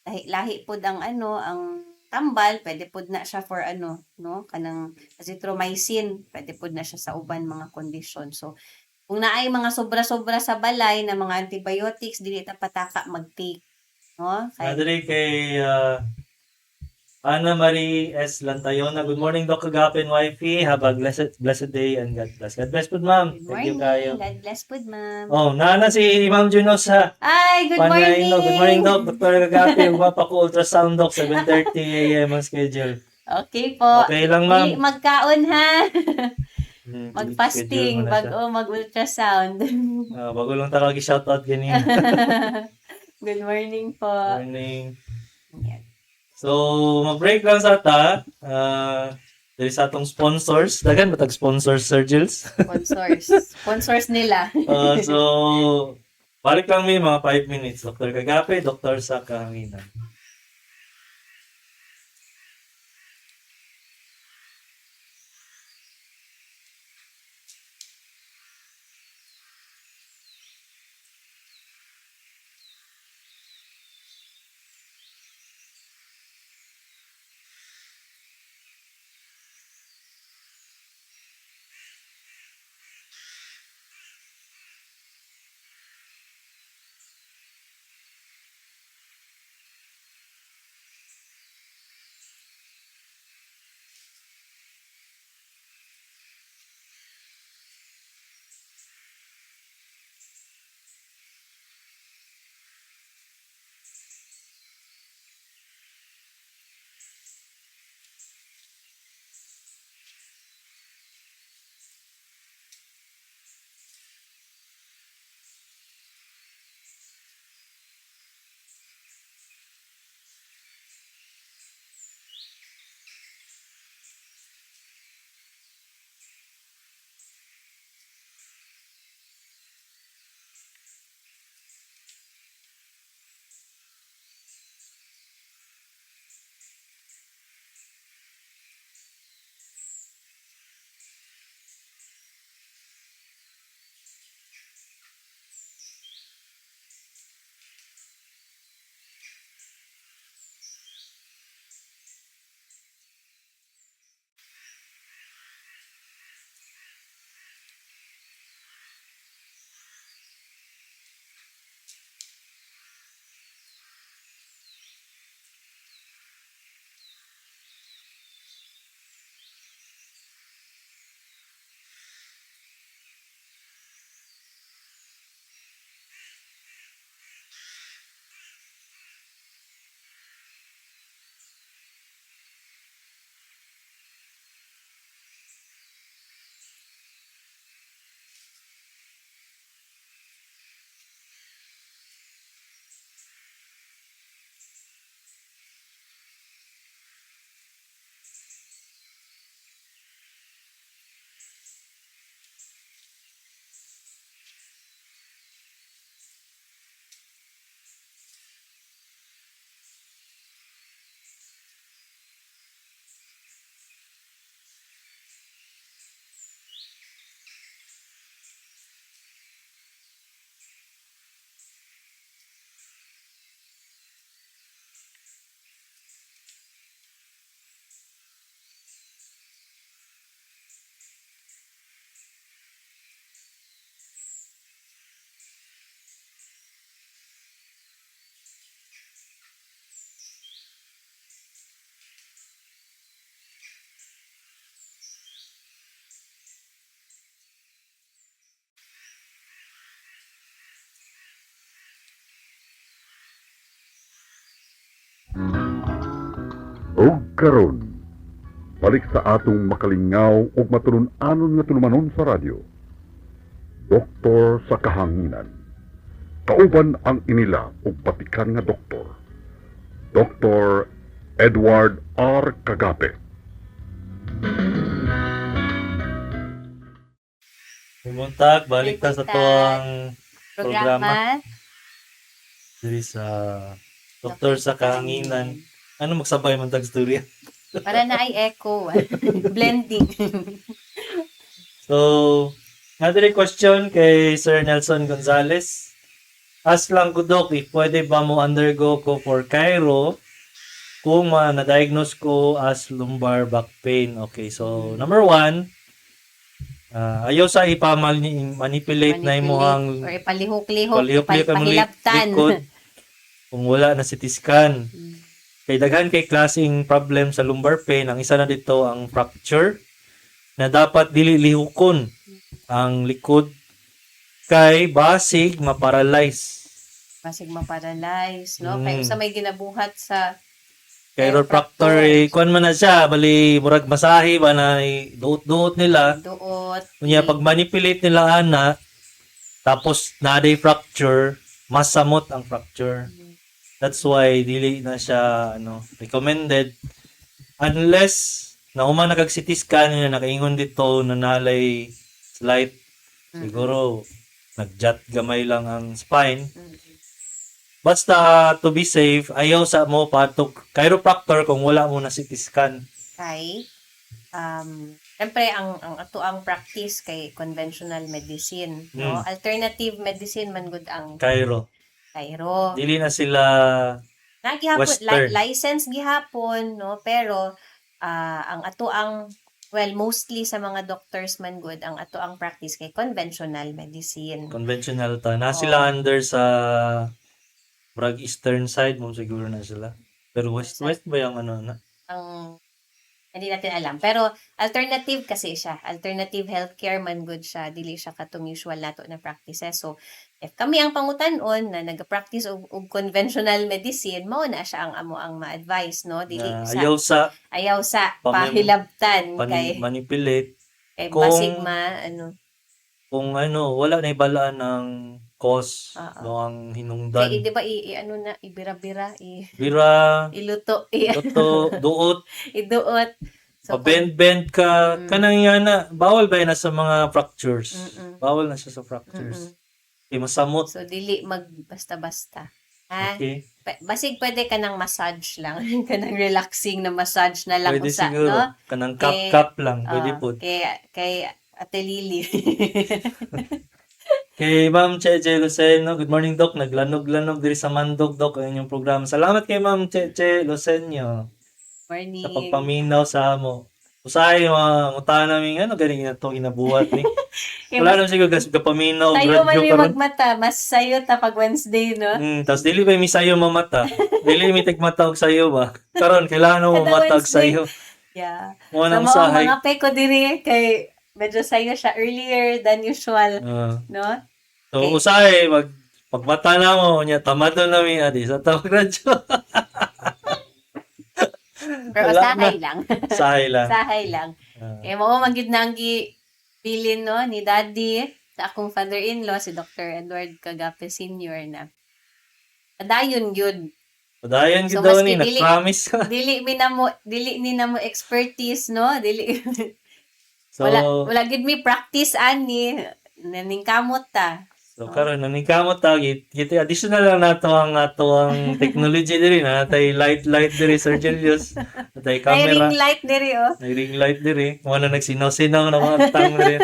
Speaker 5: Lahi-lahi pod ang ano, ang tambal, pwede pod na siya for ano, no? Kanang azithromycin, pwede pod na siya sa uban mga kondisyon. So kung naay mga sobra-sobra sa balay na mga antibiotics, dili ta pataka mag-take, no? Kay,
Speaker 6: Adre kay Ana Marie S. Lantayona. Good morning, Doc Kagape and Wifey. Have a blessed, blessed day and God bless. God bless po, ma'am.
Speaker 5: Good
Speaker 6: Thank you
Speaker 5: morning.
Speaker 6: kayo.
Speaker 5: God bless pod, ma'am.
Speaker 6: Oh, nana si Ma'am Junosa.
Speaker 5: Ay, good morning.
Speaker 6: Panayno. Good morning, Doc. Dr. Kagape. Ugma pa ko ultrasound, Doc. 7:30 a.m. ang schedule.
Speaker 5: Okay po.
Speaker 6: Okay lang, ma'am.
Speaker 5: Dili magkaon ha.
Speaker 6: Schedule
Speaker 5: Mag-fasting
Speaker 6: mo na siya.
Speaker 5: bago mag-ultrasound.
Speaker 6: Ah, bago lang takagi shoutout ganina.
Speaker 5: Good morning po.
Speaker 6: Morning.
Speaker 5: Yan.
Speaker 6: So, mag-break lang sa ta. Ah, diri sa atong sponsors. Dagan ba tag sponsors, Sir Jules?
Speaker 5: Sponsors. Sponsors nila.
Speaker 6: Ah, so, balik lang may mga 5 minutes. Dr. Kagape, Dr. sa Kahanginan.
Speaker 7: Ug karon, balik sa atong makalingaw ug matulun-anon nga tulumanon sa radyo. Doktor sa Kahanginan. Kauban ang inila ug batikan nga doktor. Dr. Edward R. Cagape.
Speaker 6: Buntag, balik ta sa
Speaker 5: Buntag.
Speaker 6: tuang
Speaker 5: Programa.
Speaker 6: Diri sa Doktor sa Kahanginan. Ano magsabay man tag storya?
Speaker 5: Para na ay echo. Blending.
Speaker 6: So, another question kay Sir Nelson Gonzales. Ask lang ko, Doc, if pwede ba mo undergo ko for chiro kung na-diagnose ko as lumbar back pain. Okay, so number one, ayaw sa ipa-manipulate na imo ang
Speaker 5: Or ipalihok-lihok,
Speaker 6: palihok-lihok ang
Speaker 5: ipahilabtan.
Speaker 6: likod kung wala na CT scan. Kay daghan kay klaseng problem sa lumbar pain, ang isa na dito ang fracture na dapat dili lihukon ang likod kay basig maparalyze.
Speaker 5: Basig maparalyze, no? Kay usa may ginabuhat sa
Speaker 6: Chiropractor, eh, kuan man na siya, bali murag masahe ba na eh, duot-duot nila.
Speaker 5: Duot.
Speaker 6: Unya pag manipulate nila ana tapos na fracture, mas samot ang fracture. That's why dili na siya ano recommended unless nahuman na kag CT scan na nakaingon dito na nalay slight, siguro nagjat gamay lang ang spine. Basta to be safe, ayaw sa mo patok chiropractor kung wala mo na CT scan.
Speaker 5: Kay siyempre ang ato ang practice kay conventional medicine, no? Alternative medicine man gud ang
Speaker 6: Chiro.
Speaker 5: chiro.
Speaker 6: Dili na sila
Speaker 5: Na gihapon
Speaker 6: Western.
Speaker 5: license gihapon, no? Pero ang ato ang, well, mostly sa mga doctors man gud ang ato ang practice kay conventional medicine.
Speaker 6: Conventional ta. Na sila under sa murag eastern side mo siguro na sila. Pero west west ba yung ano na?
Speaker 5: Ang hindi natin alam. Pero alternative kasi siya. Alternative healthcare man good siya. Dili siya katong usual nato na practices. So, if kami ang pangutan-on na nag-practice og conventional medicine, mao na siya ang amo ang ma-advise, no? Dili
Speaker 6: Na
Speaker 5: sa
Speaker 6: ayaw sa
Speaker 5: ayaw sa pahilabtan kay
Speaker 6: manipulate
Speaker 5: kay basig ma ano.
Speaker 6: Kung ano wala na ibalaan ng cause,
Speaker 5: Oo.
Speaker 6: no, ang hinungdan.
Speaker 5: Kay, di ba i ano na ibira-bira i
Speaker 6: Bira,
Speaker 5: iluto, i
Speaker 6: luto, duot,
Speaker 5: iduot. So,
Speaker 6: bend-bend ka, kanang yan na, bawal ba yan na sa mga fractures? Bawal na siya sa fractures. Okay, masamot.
Speaker 5: So dili mag basta-basta. Ha?
Speaker 6: Okay.
Speaker 5: Basig pwede ka ng massage lang. Kanang relaxing na massage na lang
Speaker 6: Pwede
Speaker 5: usa,
Speaker 6: siguro.
Speaker 5: no?
Speaker 6: Kanang
Speaker 5: Kay-
Speaker 6: cup-cup lang. Pwede
Speaker 5: Ah,
Speaker 6: po.
Speaker 5: Kay Ate Lily.
Speaker 6: Kay Ma'am Cheche Luceno, good morning, Doc. Naglanog-lanog diri sa Mandog, Doc, ang inyong programa. Salamat kay Ma'am Cheche Luceno
Speaker 5: Morning.
Speaker 6: sa pagpaminaw sa amo. Usahay mga nguta namin ano ganing na to ginabuhat ni.
Speaker 5: Kay
Speaker 6: Wala naman siguro gas kapaminaw
Speaker 5: Tayo man
Speaker 6: radyo
Speaker 5: yung
Speaker 6: karon.
Speaker 5: magmata, mas sayo ta pag Wednesday, no?
Speaker 6: Tapos dili ba mi sayo mamata? Dili mi tigmata og sayo ba? Karon kailangan mo
Speaker 5: Kada
Speaker 6: mamata og
Speaker 5: Wednesday.
Speaker 6: sayo.
Speaker 5: Yeah.
Speaker 6: Mo
Speaker 5: So,
Speaker 6: nang
Speaker 5: mao ang
Speaker 6: usahay.
Speaker 5: mga peko diri kay medyo sayo siya earlier than usual,
Speaker 6: Ah.
Speaker 5: no?
Speaker 6: So
Speaker 5: Okay.
Speaker 6: usahay mag pagmata na mo nya tamado na mi adi sa tawag radyo.
Speaker 5: Pero
Speaker 6: Wala
Speaker 5: sahay lang.
Speaker 6: Usahay lang.
Speaker 5: Sahay lang.
Speaker 6: Ah.
Speaker 5: Eh, mao man gyud na ang gibilin, no, ni Daddy sa akong father-in-law, si Dr. Edward Cagape Sr. na padayon gyud.
Speaker 6: Padayon
Speaker 5: So,
Speaker 6: gyud daw
Speaker 5: maski
Speaker 6: ni, nag-promise ka.
Speaker 5: Dili mi na mo dili ni na mo expertise, no? Dili
Speaker 6: So,
Speaker 5: wala wala gyud mi practice ani, naningkamot ta.
Speaker 6: So karon naningkamot ta git git additional lang nato ang ato ang technology diri na natay light light diri, Sir Julius, natay
Speaker 5: May
Speaker 6: camera,
Speaker 5: ring light diri oh.
Speaker 6: may ring light diri, mo na nagsinaw-sinaw na mga tang diri.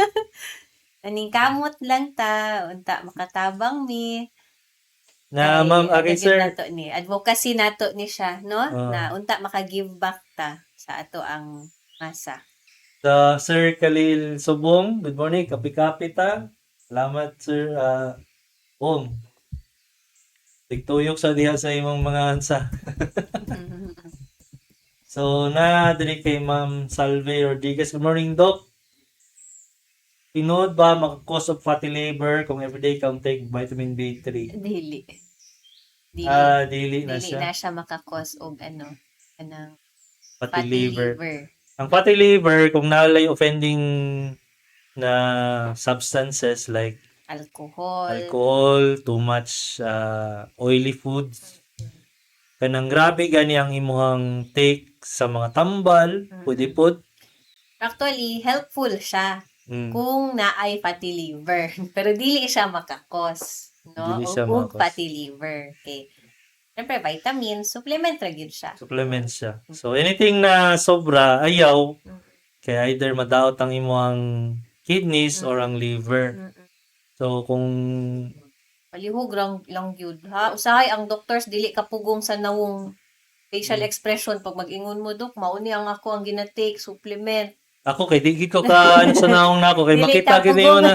Speaker 5: Naningkamot lang ta unta makatabang mi.
Speaker 6: Na
Speaker 5: Kay,
Speaker 6: ma'am
Speaker 5: ano
Speaker 6: okay
Speaker 5: gyud
Speaker 6: sir.
Speaker 5: nato ni advocacy nato ni siya, no?
Speaker 6: Ah.
Speaker 5: Na unta maka-give back ta sa ato ang masa.
Speaker 6: Sa Sir Khalil Subong, good morning, kapi-kapi ta. Salamat, sir. Om. Tigtuyok sa diha sa imong mga ansa. So na diri kay Ma'am Salve Rodriguez. Good morning, Doc. Tinuod ba maka-cause of fatty liver kung everyday kang take vitamin B3?
Speaker 5: Dili. Dili.
Speaker 6: Ah, dili na
Speaker 5: Dili
Speaker 6: siya.
Speaker 5: na siya maka-cause og ano kanang
Speaker 6: Fatty liver. Ang fatty liver, kung nalay offending na substances like
Speaker 5: Alcohol.
Speaker 6: Alcohol, too much oily foods. Kanang grabe gani ang imuhang take sa mga tambal, pwede pod.
Speaker 5: Actually, helpful siya kung naay fatty liver. Pero dili siya maka-cause, no?
Speaker 6: Dili siya
Speaker 5: Og
Speaker 6: maka-cause.
Speaker 5: fatty liver. Okay. Siyempre, vitamins, supplement ra gyud siya.
Speaker 6: Supplements siya. So anything na sobra, ayaw. Kaya either madaot ang imuhang kidneys or ang liver. So kung
Speaker 5: Palihog lang gyud ha. Usahay ang doctors dili kapugong sa nawong facial expression pag mag-ingon mo, "Dok, mao ni ang ako ang gina-take supplement."
Speaker 6: Ako kay di gid ko ka ano sa naong nako kay
Speaker 5: Dili
Speaker 6: makita
Speaker 5: ka
Speaker 6: gid nimo
Speaker 5: pugong.
Speaker 6: Na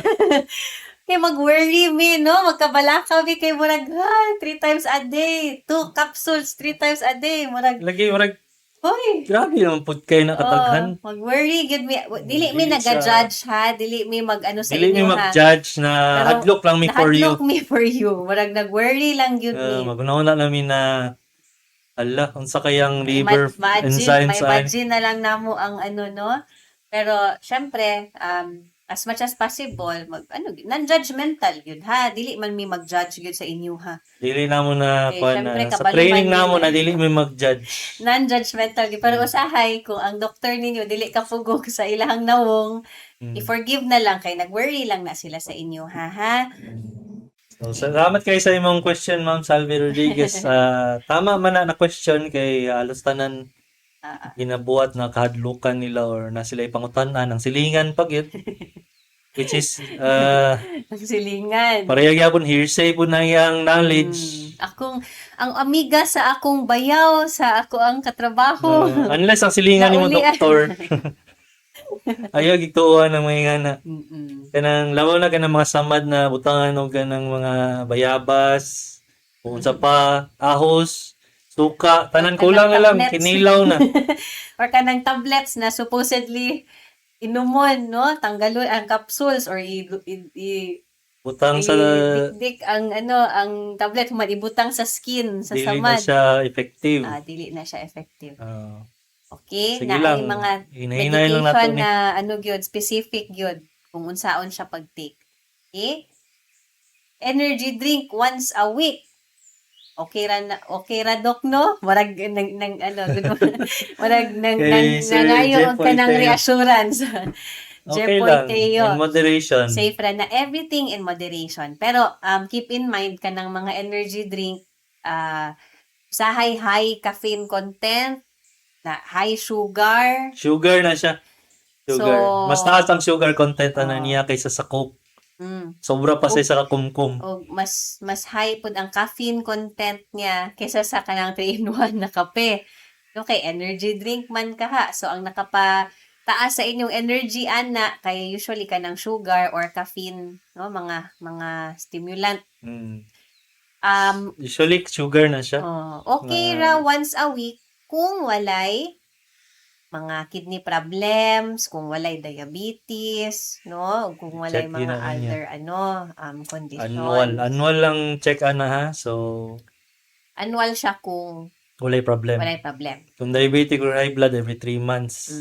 Speaker 5: Kay mag-worry me, no? Magkabalaka mi kay murag, ha, three times a day. Two capsules, three times a day. Murag,
Speaker 6: lagi murag
Speaker 5: hoy.
Speaker 6: Grabe naman pud kay nakataghan.
Speaker 5: Oh, mag-worry gyud mi. Dili mi
Speaker 6: Dili siya-
Speaker 5: naga-judge ha, dili mi mag-ano sa
Speaker 6: Dili mi
Speaker 5: inyo ha.
Speaker 6: mag-judge na
Speaker 5: Pero
Speaker 6: hadlok lang mi for you.
Speaker 5: Nahadlok mi for you. Murag nag-worry lang gyud mi.
Speaker 6: Magunahuna namin na ala, unsa kayang liver enzymes
Speaker 5: May
Speaker 6: ay
Speaker 5: imagine na lang namo ang ano, no. Pero syempre, as much as possible, mag ano, non-judgmental gyud ha. Dili man mi mag-judge gyud sa inyo ha.
Speaker 6: Dili namo na
Speaker 5: Okay,
Speaker 6: kuan
Speaker 5: syempre,
Speaker 6: na sa
Speaker 5: kabalo
Speaker 6: training
Speaker 5: man
Speaker 6: namo
Speaker 5: yun.
Speaker 6: na dili mi mag-judge.
Speaker 5: Non-judgmental gyud. Pero usahay kung ang doktor ninyo dili ka pugong sa ilahang nawong, i-forgive na lang kay nag-worry lang na sila sa inyo ha ha.
Speaker 6: So, salamat kay sa imong question, Ma'am Salve Rodriguez. Tama man na na question kay alos tanan ginabuhat na kahadlukan nila or na sila ipangutan-an ang silingan pag yun. Which is
Speaker 5: Ang silingan.
Speaker 6: pareha gyapon hearsay po na iyang knowledge.
Speaker 5: Akong ang amiga sa akong bayaw, sa ako ang katrabaho.
Speaker 6: Unless ang silingan nimo
Speaker 5: Naulian.
Speaker 6: doktor. Ayaw gituohan ng mga ingana. Kanang labaw na kanang mga samad na butangan og kanang mga bayabas, kung unsa pa, ahos, suka, tanan
Speaker 5: Kanang
Speaker 6: kulang na lang,
Speaker 5: tablets.
Speaker 6: kinilaw na.
Speaker 5: Or kanang tablets na supposedly inumon, no? Tanggalon ang capsules or i
Speaker 6: Butang sa
Speaker 5: dikdik ang ano, ang tablet human ibutang sa skin, sa
Speaker 6: dili na
Speaker 5: samad.
Speaker 6: siya effective.
Speaker 5: Ah, dili na siya effective. Okay,
Speaker 6: Sige
Speaker 5: na
Speaker 6: lang.
Speaker 5: ay mga
Speaker 6: Hinahinay lang nato
Speaker 5: medication
Speaker 6: ni.
Speaker 5: na ano gyud, specific gyud kung unsaon siya pag-take. Okay? Energy drink once a week. Okay ra na, okay ra, Dok, no? Murag nang, nang ano, murag nang
Speaker 6: Kay
Speaker 5: nang
Speaker 6: Sir
Speaker 5: nangayo og
Speaker 6: Jepoy
Speaker 5: kanang
Speaker 6: Teo.
Speaker 5: reassurance.
Speaker 6: Okay
Speaker 5: Jepoy
Speaker 6: lang.
Speaker 5: Teo.
Speaker 6: In moderation.
Speaker 5: Safe ra na, everything in moderation. Pero keep in mind kanang mga energy drink, sa high high caffeine content, na high sugar.
Speaker 6: Sugar na siya. Sugar.
Speaker 5: So,
Speaker 6: Mas taas ang sugar content ana niya kaysa sa Coke. Sobra pa sa kakumkum.
Speaker 5: O mas mas high pud ang caffeine content niya kaysa sa kanang 3 in 1 na kape. Okay, energy drink man ka ha. So ang nakapa taas sa inyong energy ana kay usually kanang sugar or caffeine, no, mga stimulant.
Speaker 6: Usually sugar na siya.
Speaker 5: Oh, okay ra once a week kung walay mga kidney problems, kung walay diabetes, no? Kung walay
Speaker 6: Check
Speaker 5: mga
Speaker 6: yun na niya.
Speaker 5: other ano, condition.
Speaker 6: Annual. Annual lang check ana ha. So
Speaker 5: Annual siya kung
Speaker 6: walay problem.
Speaker 5: walay problem.
Speaker 6: Kung diabetic or high blood every 3 months.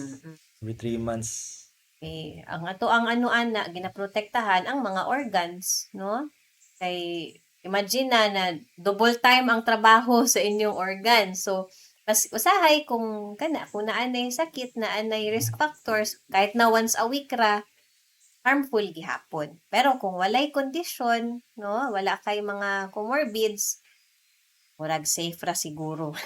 Speaker 6: Every 3 months.
Speaker 5: Eh, ang ato ang ano ana ginaprotektahan ang mga organs, no? Kay imagine na na double time ang trabaho sa inyong organ. So mas usahay kung kana kung naanay sakit, naanay risk factors, kahit na once a week ra, harmful gihapon. Pero kung walay condition, no, wala kay mga comorbids, murag safe ra siguro.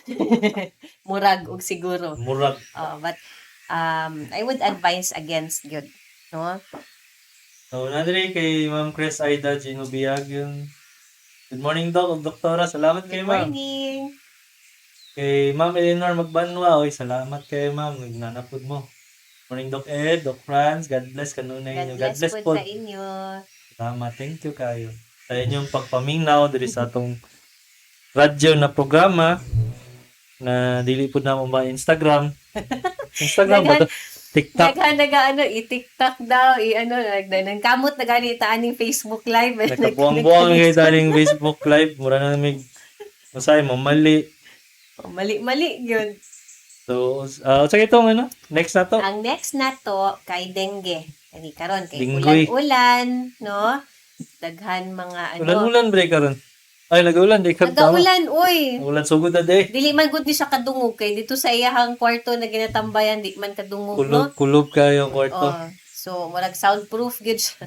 Speaker 5: Murag og siguro.
Speaker 6: Murag.
Speaker 5: But I would advise against yun, no?
Speaker 6: So, nadiri kay Ma'am Chris Aida Ginobiag yun. Good morning, Doc ug Doktora. Salamat kay
Speaker 5: Good
Speaker 6: Ma'am.
Speaker 5: morning.
Speaker 6: Kay Ma'am Eleanor Magbanwa, oy, salamat kay Ma'am. Nagnanapod mo. Morning, Doc Ed, Doc Franz. God bless kanunay
Speaker 5: God
Speaker 6: inyo.
Speaker 5: bless,
Speaker 6: God bless
Speaker 5: po
Speaker 6: po.
Speaker 5: sa inyo.
Speaker 6: Salamat. Thank you kayo. Sa inyong pagpaminaw diri sa atong radyo na programa na dili po na mo ba Instagram. Instagram ba to? TikTok.
Speaker 5: Nagha naga ano, i-TikTok daw, i-ano, nag kamot na gani aning Facebook Live.
Speaker 6: Nagkabuang-buang kayo daling Facebook Live. Mura na may masay mo mali.
Speaker 5: Oh, mali-mali yun.
Speaker 6: So, sa itong ano, next na to.
Speaker 5: Ang next na to kay dengue. Kani karon kay
Speaker 6: Dinggoy.
Speaker 5: ulan-ulan, no? Daghan mga ano.
Speaker 6: Ulan-ulan bre karon. Ay, nag-ulan di ka tama.
Speaker 5: Nagaulan, uy.
Speaker 6: Ulan sugod na day.
Speaker 5: Dili man gud ni siya kadungog kay dito sa iyahang kwarto na ginatambayan di man kadungog, no?
Speaker 6: Kulob, kulob kayo ang kwarto.
Speaker 5: Oh, so murag soundproof gyud siya.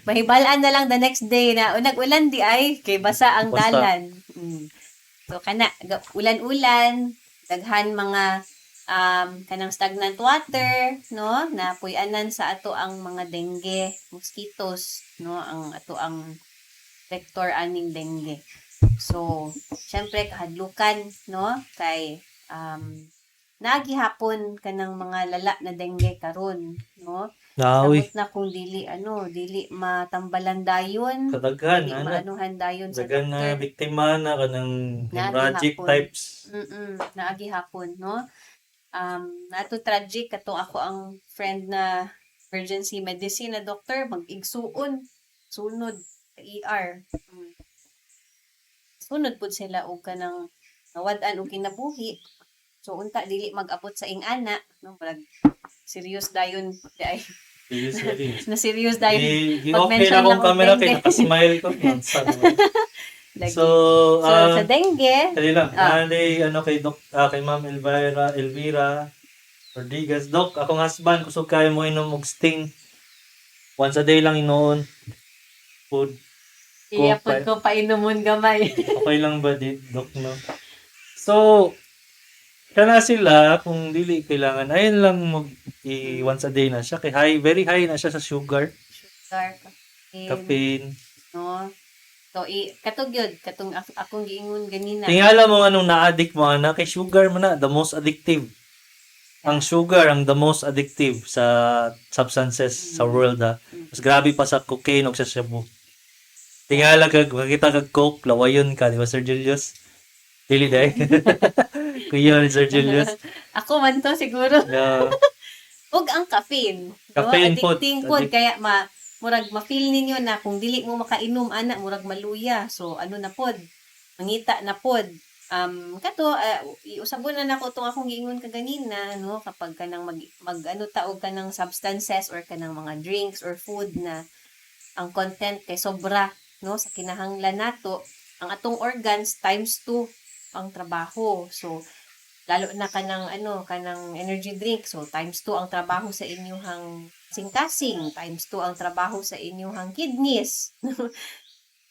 Speaker 5: Mahibalaan na lang the next day na oh, nag-ulan di ay kay basa ang
Speaker 6: Basa.
Speaker 5: dalan. So kana ulan-ulan, daghan mga kanang stagnant water, no, na puy-anan sa ato ang mga dengue mosquitoes, no, ang ato ang vector aning dengue. So, syempre kahadlukan, no, kay nagihapon kanang mga lala na dengue karon, no?
Speaker 6: Naoy.
Speaker 5: Sabot na kung dili ano, dili matambalan dayon,
Speaker 6: Kadaghan
Speaker 5: dili
Speaker 6: ana.
Speaker 5: maanuhan dayon sa
Speaker 6: Daghan na
Speaker 5: doktor.
Speaker 6: biktima na kanang hemorrhagic
Speaker 5: Naagihapon.
Speaker 6: types.
Speaker 5: Naagi hapon, no? Nato tragic katong ako ang friend na emergency medicine na doctor mag-igsuon sunod sa ER. Sunod pud sila og kanang nawad-an og kinabuhi. So unta dili mag-abot sa ing-ana, no? Murag serious dayon di ay
Speaker 6: Serious, serious.
Speaker 5: na serious dayon.
Speaker 6: I-off
Speaker 5: Pag-mention
Speaker 6: na akong
Speaker 5: lang og
Speaker 6: camera kay
Speaker 5: dengue.
Speaker 6: nakasmile ko. Nonsa naman.
Speaker 5: Lagi.
Speaker 6: So,
Speaker 5: So, sa dengue,
Speaker 6: dali lang. Ali, ano kay Doc, kay Ma'am Elvira, Elvira Rodriguez. Doc, akong husband, kusog kayo mo inom og Sting. Once a day lang inoon. Food.
Speaker 5: iya pod ko painumon gamay.
Speaker 6: Okay lang ba di, Doc, no? So, kana sila, kung dili kailangan, ayun lang mag i once a day na siya. Kay high, very high na siya sa sugar,
Speaker 5: Sugar, caffeine,
Speaker 6: caffeine.
Speaker 5: no? So, i katong gyud, katong akong giingon ganina.
Speaker 6: Tingala mo anong na-addict mo ana kay sugar mo na the most addictive. Ang sugar ang the most addictive sa substances sa world ha. Mas grabe pa sa cocaine o sa shabu. Tingala kag makita kag coke, lawayon ka, di ba Sir Julius? Dili day. Kuya ni Sir Julius.
Speaker 5: Ako man to siguro.
Speaker 6: Yeah.
Speaker 5: Ug ang caffeine. No?
Speaker 6: Caffeine pod.
Speaker 5: Addicting pod kaya ma murag ma-feel ninyo na kung dili mo makainom ana murag maluya. So ano na pod? Mangita na pod. Kato iusabon na nako tong akong giingon kaganina, no, kapag kanang mag, mag ano ta og kanang substances or kanang mga drinks or food na ang content kay sobra, no, sa kinahanglan nato ang atong organs times 2 ang trabaho. So lalo na kanang ano kanang energy drink, so times 2 ang trabaho sa inyong singkasing, times 2 ang trabaho sa inyong kidneys.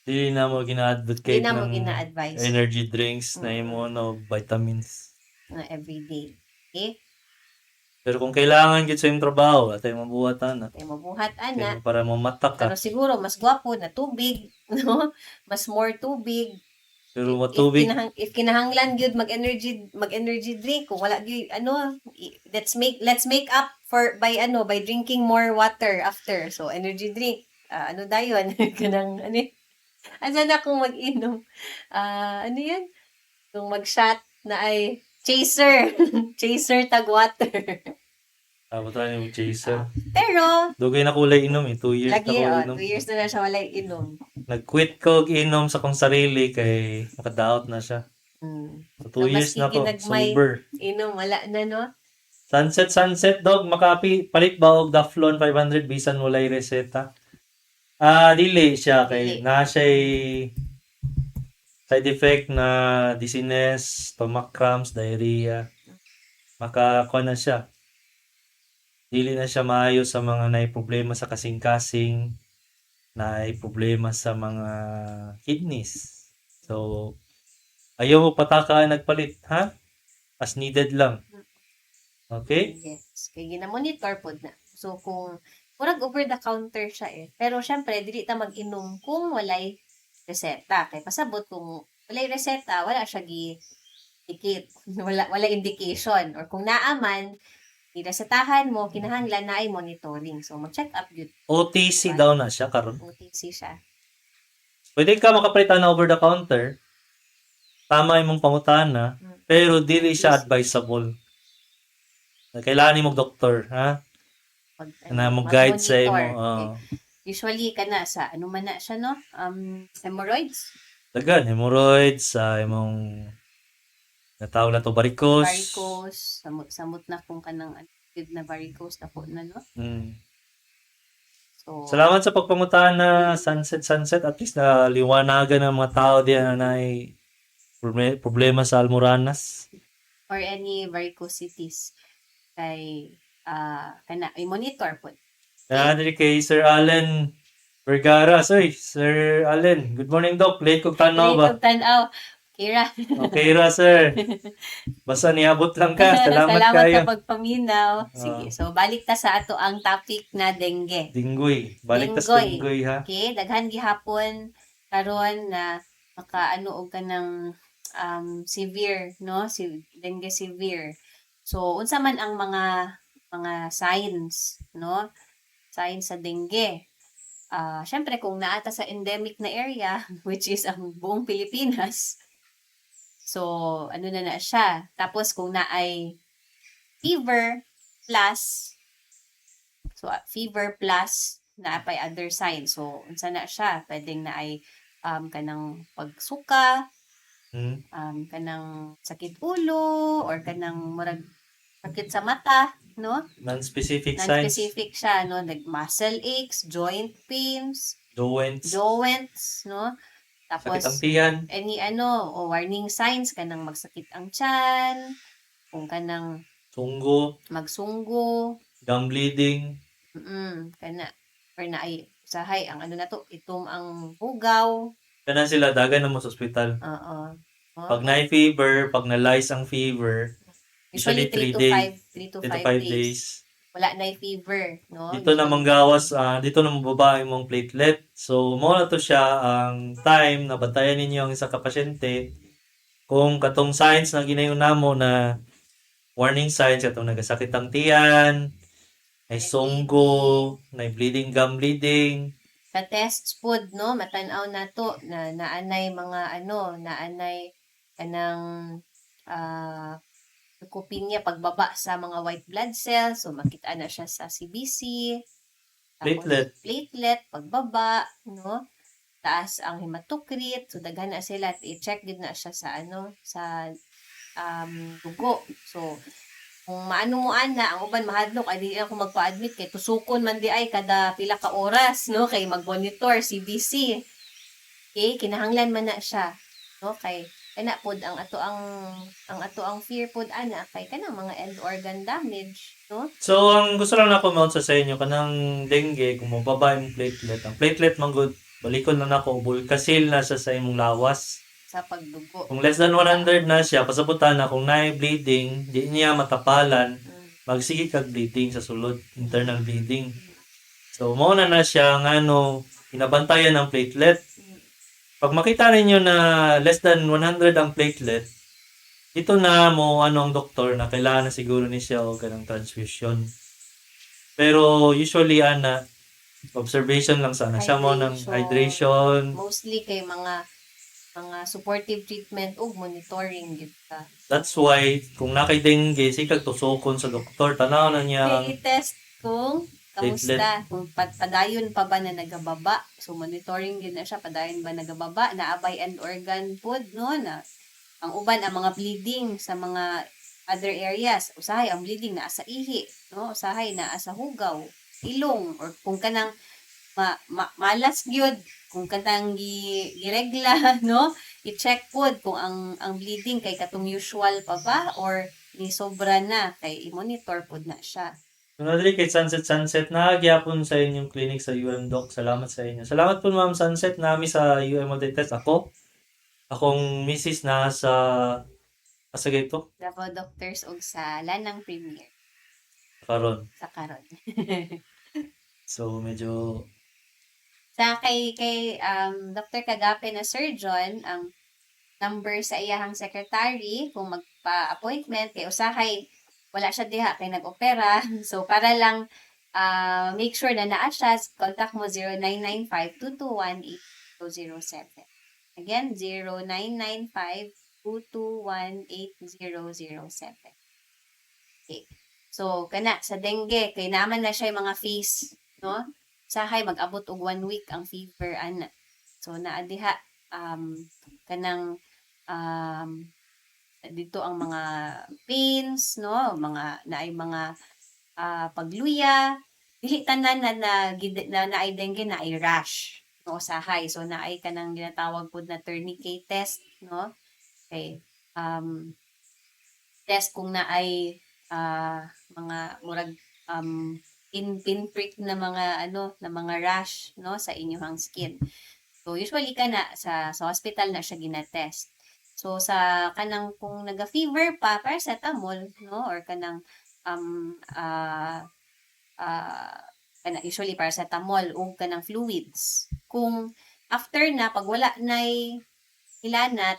Speaker 6: Dili na mo
Speaker 5: Di
Speaker 6: gina-advocate
Speaker 5: na mo
Speaker 6: ng
Speaker 5: gina-advise
Speaker 6: energy drinks na imo no vitamins.
Speaker 5: na everyday. Okay?
Speaker 6: Pero kung kailangan gid sa imong trabaho, atay mabuhat ana.
Speaker 5: Kay mabuhat ana.
Speaker 6: Kay para mamata ka.
Speaker 5: Pero siguro mas gwapo na tubig, no? Mas more tubig.
Speaker 6: Pero
Speaker 5: If
Speaker 6: matubig
Speaker 5: if kinahanglan gyud mag-energy drink, kung wala gyud ano, let's make up for by ano by drinking more water after. So energy drink, ano dayon kanang ano yun? Asa na kung mag-inom? Ano yun? Kung mag-shot na ay chaser. Chaser tag water.
Speaker 6: Tapos tayo yung chaser.
Speaker 5: Pero
Speaker 6: Dugay na kulay inom eh. 2 years
Speaker 5: lagi
Speaker 6: na kulay
Speaker 5: oh,
Speaker 6: inom.
Speaker 5: 2 years na na siya walay inom.
Speaker 6: Nag-quit ko og inom sa kong sarili kay makadaot na siya. So, 2
Speaker 5: So,
Speaker 6: years
Speaker 5: maski
Speaker 6: na ko.
Speaker 5: ginagmay.
Speaker 6: Sober.
Speaker 5: Inom wala na, no?
Speaker 6: Sunset, sunset, dog. Makapi. Palit ba og Daflon 500 bisan walay reseta? Dili siya kay
Speaker 5: Dili.
Speaker 6: na siya'y side effect na dizziness, stomach cramps, diarrhea. Makakuha na siya. Dili na siya maayo sa mga naay problema sa kasing-kasing, naay problema sa mga kidneys. So, ayaw mo pataka nagpalit, ha? As needed lang. Okay?
Speaker 5: Yes. Kay gina-monitor pod na. So kung murag over the counter siya eh. Pero syempre dili ta mag-inom kung walay reseta. Kay pasabot kung walay reseta, wala siya gi indicate. Wala indication or kung naa man iresetahan mo, kinahanglan na ay monitoring. So mag-check up gyud.
Speaker 6: OTC daw na siya karon.
Speaker 5: OTC siya.
Speaker 6: Pwede ka makapalit na over the counter. Tama imong pangutana, pero dili siya advisable. Kailangan nimo og doktor, ha?
Speaker 5: Pag,
Speaker 6: Na mo guide sa imo.
Speaker 5: mag-monitor.
Speaker 6: Oo.
Speaker 5: Okay. Usually kana sa ano man na siya, no? Hemorrhoids.
Speaker 6: Dagan, hemorrhoids, sa imong Natawag na to varicose.
Speaker 5: Varicose, samot samot na kung kanang ano, gid na varicose dako na, no? So
Speaker 6: Salamat sa pagpangutana, Sunset Sunset. At least na liwanagan ng mga tao diyan na naay problema sa almoranas.
Speaker 5: Or any varicosities kay kana i-monitor pod.
Speaker 6: Na diri kay Sir Allen Vergara. Soy, Sir Allen. Good morning, Doc. Late kog tanaw ba?
Speaker 5: Late og tan-aw. Kira.
Speaker 6: Okay ra, sir. Basta niabot lang ka. Salamat
Speaker 5: Salamat
Speaker 6: kayo.
Speaker 5: sa pagpaminaw. Sige. So balik ta sa ato ang topic na dengue.
Speaker 6: Dinggoy. Balik ta sa
Speaker 5: Dinggoy.
Speaker 6: dinggoy ha.
Speaker 5: Okay, daghan gihapon karon na makaano og kanang severe, no? Si dengue severe. So unsa man ang mga signs, no? Signs sa dengue. Syempre kung naa ta sa endemic na area, which is ang buong Pilipinas. So ano na na siya. Tapos kung naay fever plus, so fever plus naa pay other signs. So unsa na siya? Pwedeng naay kanang pagsuka, kanang sakit ulo or kanang murag sakit sa mata, no?
Speaker 6: Non-specific signs.
Speaker 5: Non-specific siya, no? Like muscle aches, joint pains,
Speaker 6: Joints.
Speaker 5: joints, no?
Speaker 6: Sakit
Speaker 5: Tapos
Speaker 6: ang tiyan.
Speaker 5: Any ano, o warning signs, kanang magsakit ang tiyan, kung kanang
Speaker 6: Sunggo.
Speaker 5: Magsunggo,
Speaker 6: Gum bleeding.
Speaker 5: Kana or naay usahay ang ano na to, itom ang hugaw.
Speaker 6: Kana sila dagan na mo sa ospital.
Speaker 5: Oo. Oh.
Speaker 6: Pag naay fever, pag na-lyse ang fever,
Speaker 5: Usually
Speaker 6: usually
Speaker 5: 3
Speaker 6: 3
Speaker 5: to
Speaker 6: days,
Speaker 5: 5, 3 to
Speaker 6: 3 to
Speaker 5: 5
Speaker 6: 5
Speaker 5: days.
Speaker 6: days.
Speaker 5: Wala na fever, no?
Speaker 6: Dito na manggawas, dito na mababa imong platelet. So, mao na to siya ang time na bantayan ninyo ang isa ka pasyente kung katong signs na ginayon namo na warning signs, katong nagasakit ang tiyan, may sunggo, may bleeding, gum bleeding.
Speaker 5: Sa tests pod, no, matan-aw na to na naanay mga ano, naanay kanang leukopenia, pagbaba sa mga white blood cells, so makita na siya sa CBC. Tapos,
Speaker 6: Platelet.
Speaker 5: Platelet, pagbaba, no? Taas ang hematocrit, so daghan na sila at i-check din na siya sa ano, sa dugo. So kung maano mo ana, ang uban mahadlok ay di ako magpa-admit kay tusukon man di ay kada pila ka oras, no, kay mag-monitor CBC. Okay, kinahanglan man na siya, no, kay kana pod ang ato ang fear pod ana kay kanang mga end organ damage, no?
Speaker 6: So, ang gusto lang nako mount sa inyo, kanang dengue, kung mababa yung platelet, ang platelet man gud, balikon lang nako, bulkasil na siya sa imong lawas.
Speaker 5: Sa pagdugo.
Speaker 6: Kung less than 100 na siya, pasabutan na kung naay bleeding, di niya matapalan, magsige kag bleeding sa sulod, internal bleeding. So, mao na na siya nga ano, inabantayan ang platelet. Pag makita ninyo na less than 100 ang platelet, ito na mo ano ang doktor na kailangan na siguro ni siya og kanang transfusion. Pero usually ana, observation lang sana siya mo ng hydration.
Speaker 5: Mostly kay mga supportive treatment ug monitoring gyud ka.
Speaker 6: That's why kung nakay dengue, sikag tusokon sa doktor, tanaw na niya ang
Speaker 5: Kay i-test kung kamusta, kung padayon pa ba na nagababa. So monitoring gyud na siya, padayon ba nagababa, naabay end organ pod, no, na ang uban ang mga bleeding sa mga other areas. Usahay ang bleeding naa sa ihi, no? Usahay naa sa hugaw, ilong, or kung kanang malas gyud, kung kanang giregla, no? I-check pod kung ang bleeding kay katong usual pa ba or ni sobra na, kay i-monitor pod na siya.
Speaker 6: Sunod kay Sunset Sunset, naagyapon sa inyong clinic sa UM, Doc. Salamat sa inyo. Salamat po, Ma'am Sunset, nami sa UM Multitest. Ako, akong misis na sa asa ito?
Speaker 5: Davao Doctors og sa Lanang Premier
Speaker 6: Karon.
Speaker 5: Sa karon.
Speaker 6: So medyo
Speaker 5: Sa kay Dr. Kagape na surgeon, ang number sa iyahang secretary kung magpa-appointment kay usahay wala siya diha kay nag-opera. So para lang make sure na naa siya, contact mo 0995-221-8007. Again, 0995-221-8007. Okay. So kana sa dengue kay naman na siya yung mga phase, no? Sahay mag-abot og one week ang fever ana. So naa diha kanang Dito ang mga pains, no, mga naay mga pagluya. Dili tanan na na, na naay dengue naay rash, no, usahay. So naay kanang ginatawag pud na tourniquet test, no? Okay. Test kung naay mga murag pinprick na mga ano na mga rash, no, sa inyong skin. So usually kana sa hospital na siya ginatest. So sa kanang kung naga-fever pa, paracetamol, no, or kanang um ah ah kana usually paracetamol ug kanang fluids. Kung after na, pag wala nay hilanat,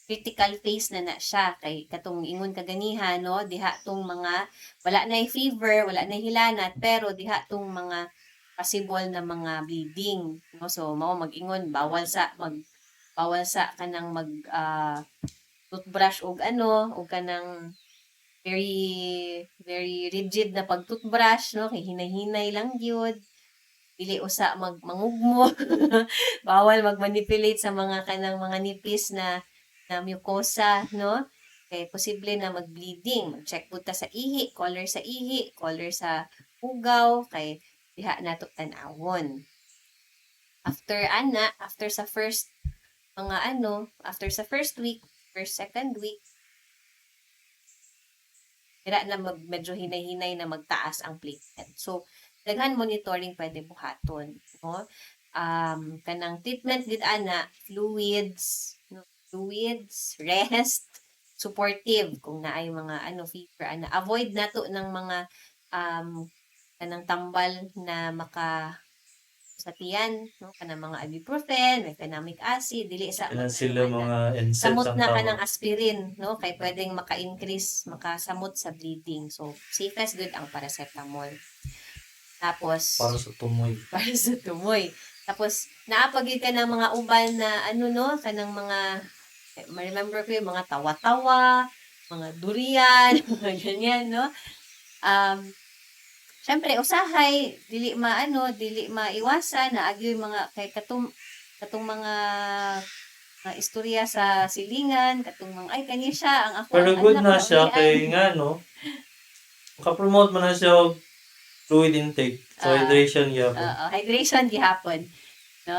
Speaker 5: critical phase na na siya kay katong ingon kaganiha, no, diha tong mga wala nay fever, wala nay hilanat, pero diha tong mga possible na mga bleeding, no. So mao mag-ingon bawal sa kanang mag toothbrush og ano og kanang very very rigid na pag toothbrush, no, kay hinay-hinay lang gyud. Dili usa mag mangugmo, bawal mag-manipulate sa mga kanang mga nipis na na mucosa, no, kay posible na mag-bleeding. Mag-check pud ta sa ihi, color sa ihi, color sa hugaw, kay diha nato tan-awon. After ana, after sa first mga ano, after sa first week, first, second week, dira na mag, medyo hinay-hinay na magtaas ang platelet. So, daghan monitoring pwede buhaton, no? Kanang treatment gid ana, fluids, no? Fluids, rest, supportive kung naay mga ano fever ana. Avoid nato ng mga kanang tambal na maka sa tiyan, no, kanang mga ibuprofen, mefenamic acid, dili sa
Speaker 6: Kanang sila
Speaker 5: mag-ano ana.
Speaker 6: mga NSAIDs
Speaker 5: Samot
Speaker 6: ang
Speaker 5: na
Speaker 6: tawag.
Speaker 5: Kanang aspirin, no, kay pwedeng maka-increase, makasamot sa bleeding. So safest good ang paracetamol. Tapos
Speaker 6: Para sa tumoy.
Speaker 5: Para sa tumoy. Tapos naa pa gyud ka ng mga uban na ano, no, kanang mga eh, ma-remember ko yung mga tawa-tawa, mga durian, mga ganyan, no? Syempre usahay dili maano, dili maiwasan na agyoy mga kay katong katong mga istorya sa silingan, katong mga ay kani siya ang ako
Speaker 6: Pero
Speaker 5: ang
Speaker 6: good
Speaker 5: anak
Speaker 6: na siya
Speaker 5: naulian.
Speaker 6: kay nga no. Maka-promote man na siya og fluid intake. So hydration gyapon.
Speaker 5: Oo, hydration gihapon, no?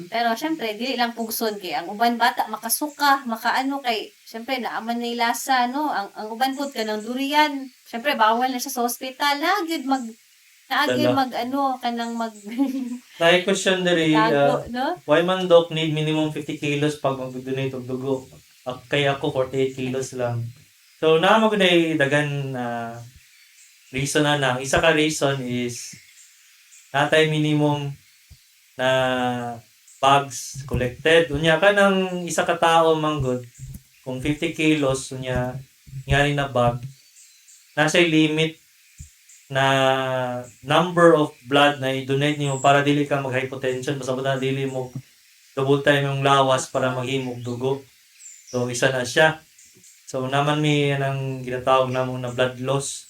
Speaker 5: Pero syempre dili lang pugson kay ang uban bata makasuka, makaano kay syempre naaman na lasa, no. Ang uban pud kanang durian. Syempre bawal na siya sa ospital. Naa gyud mag naa gyud
Speaker 6: Dala.
Speaker 5: mag ano kanang mag
Speaker 6: Naay question diri,
Speaker 5: tago, no?
Speaker 6: Why man doc need minimum 50 kilos pag mag-donate og dugo? Kaya ako 48 kilos lang. So naa mo gud ay daghan na reason na na. Ang isa ka reason is natay minimum na bags collected. Unya ka ng isa ka tao manggod kung 50 kilos unya ngani na bag, nasa limit na number of blood na i-donate nimo para dili ka mag-hypotension, basta na dili mo double time yung lawas para maghimog dugo. So isa na siya. So naman mi anang ginatawag namo na blood loss.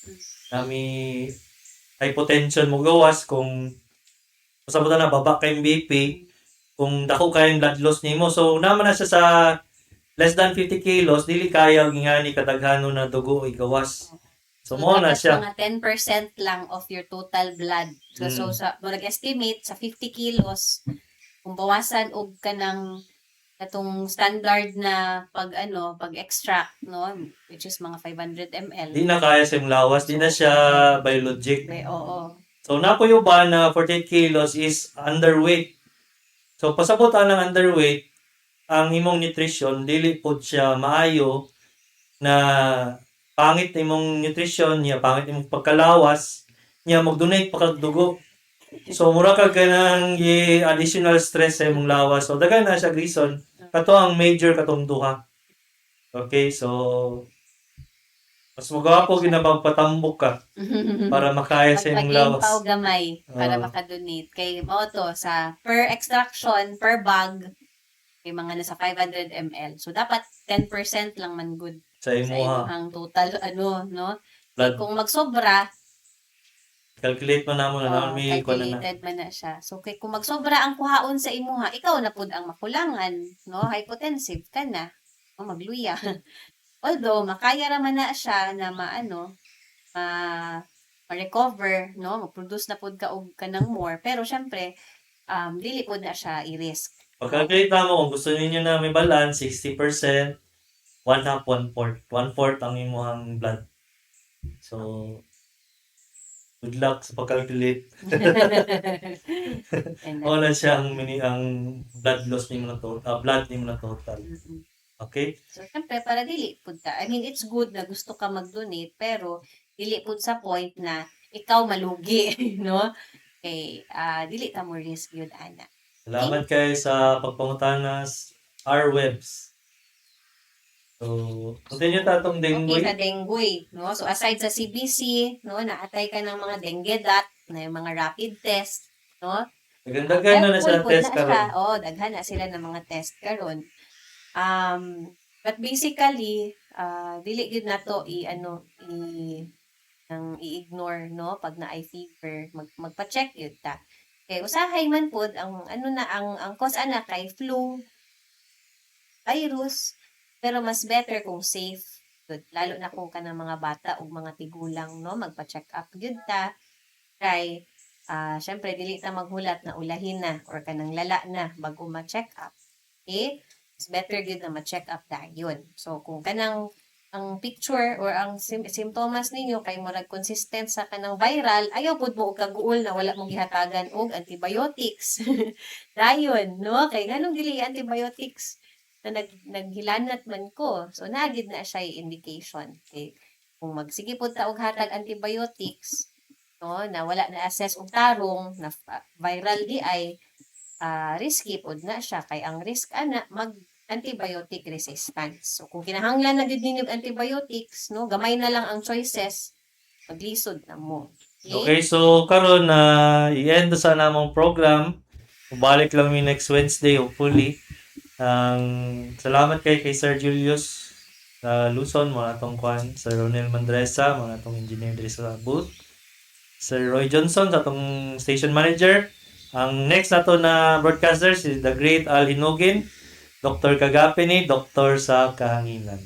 Speaker 6: Nami hypotension mo gawas kung basta mo na baba kay BP kung dako kayong blood loss nimo. So naman na siya sa less than 50 kilos dili kaya og ingani kadaghanon na dugo igawas. So mo na
Speaker 5: dapat
Speaker 6: siya.
Speaker 5: mga 10% lang of your total blood. So, so sa mo nag-estimate sa 50 kilos kung bawasan og kanang katong standard na pag ano, pag extract, no, which is mga 500 ml.
Speaker 6: Di na kaya sa imong lawas, di na siya biologic.
Speaker 5: Okay, oo.
Speaker 6: So napuyo ba na 48 kilos is underweight. So pasabot ang underweight, ang imong nutrition dili pod siya maayo na pangit na imong nutrition niya, pangit imong pagkalawas niya, mag-donate pa kag dugo. So mura ka ganang additional stress sa imong lawas. So daghan na siya reason. Kato ang major katong duha. Okay, so mas magawa ginapagpatambok ka para makaya sa imong
Speaker 5: Magpagain
Speaker 6: lawas.
Speaker 5: pa og gamay para
Speaker 6: Oo.
Speaker 5: makadonate. Kay mao to sa per extraction, per bag, kay mga nasa 500 ml. So dapat 10% lang man good
Speaker 6: Sa
Speaker 5: sa
Speaker 6: imuha.
Speaker 5: imong total ano, no?
Speaker 6: Blood.
Speaker 5: Kung magsobra,
Speaker 6: Calculate mo na mo na
Speaker 5: oh,
Speaker 6: naman may kuan na na.
Speaker 5: calculated man na siya. So kay kung magsobra ang kuhaon sa imuha, ikaw na pud ang makulangan, no? Hypotensive ka na. O magluya. Although makaya ra man na siya na maano, ma ma-recover, no, mag-produce na pud ka og kanang more, pero syempre dili pud na siya i-risk.
Speaker 6: Pag-calculate na mo, kung gusto ninyo na may balance, 60%, one half, one fourth. One fourth ang imuhang blood. So, good luck sa pag-calculate.
Speaker 5: And
Speaker 6: Wala siya ang mini ang blood loss nimo na total, blood nimo na total. Okay?
Speaker 5: So, syempre, para dili pud ta. I mean, it's good na gusto ka mag-donate, pero dili pud sa point na ikaw malugi, no? Kay dili ta mo risk yun, ana.
Speaker 6: Salamat kay sa pagpangutana, R-Webs. So, continue ta atong dengue.
Speaker 5: Okay, sa dengue, no? So, aside sa CBC, no, naatay ka ng mga dengue dot, na yung mga rapid test, no?
Speaker 6: Daghan na na
Speaker 5: Helpful
Speaker 6: sila
Speaker 5: pud
Speaker 6: test
Speaker 5: na siya.
Speaker 6: karon.
Speaker 5: Oo, daghan na sila ng mga test karon. But basically, dili gyud nato i ano i nang i-ignore, no, pag naay fever, magpa-check gyud ta. Kay usahay man pod ang ano na ang cause ana kay flu, virus, pero mas better kung safe gyud, lalo na kung kanang mga bata ug mga tigulang, no, magpa-check up gyud ta. Kay syempre dili ta maghulat na ulahin na or kanang lala na bago ma-check up. Okay? Mas better gyud na ma-check up dayon. So kung kanang ang picture or ang simptomas ninyo kay murag consistent sa kanang viral, ayaw pud mo og kaguol na wala mo gihatagan og antibiotics. Dayon, no? Kay nganong dili antibiotics na naghilanat man ko. So naa gyud na siya indication. Okay? Kung magsige pud ta og hatag antibiotics, no, na wala na assess og tarong na viral di ay, risky pud na siya kay ang risk ana mag antibiotic resistance. So kung kinahanglan na gyud ninyo og antibiotics, no, gamay na lang ang choices, maglisod na mo.
Speaker 6: Okay,
Speaker 5: Okay?
Speaker 6: so karon na i-end sa namong program. Balik lang mi next Wednesday, hopefully. Ang salamat kay Sir Julius sa Luzon, mga atong kwan, Sir Ronel Mandresa, mga atong engineer diri sa booth. Sir Roy Johnson sa atong station manager. Ang next nato na broadcaster si the great Al Hinugin, Dr. Kagapini, Doktor sa Kahanginan.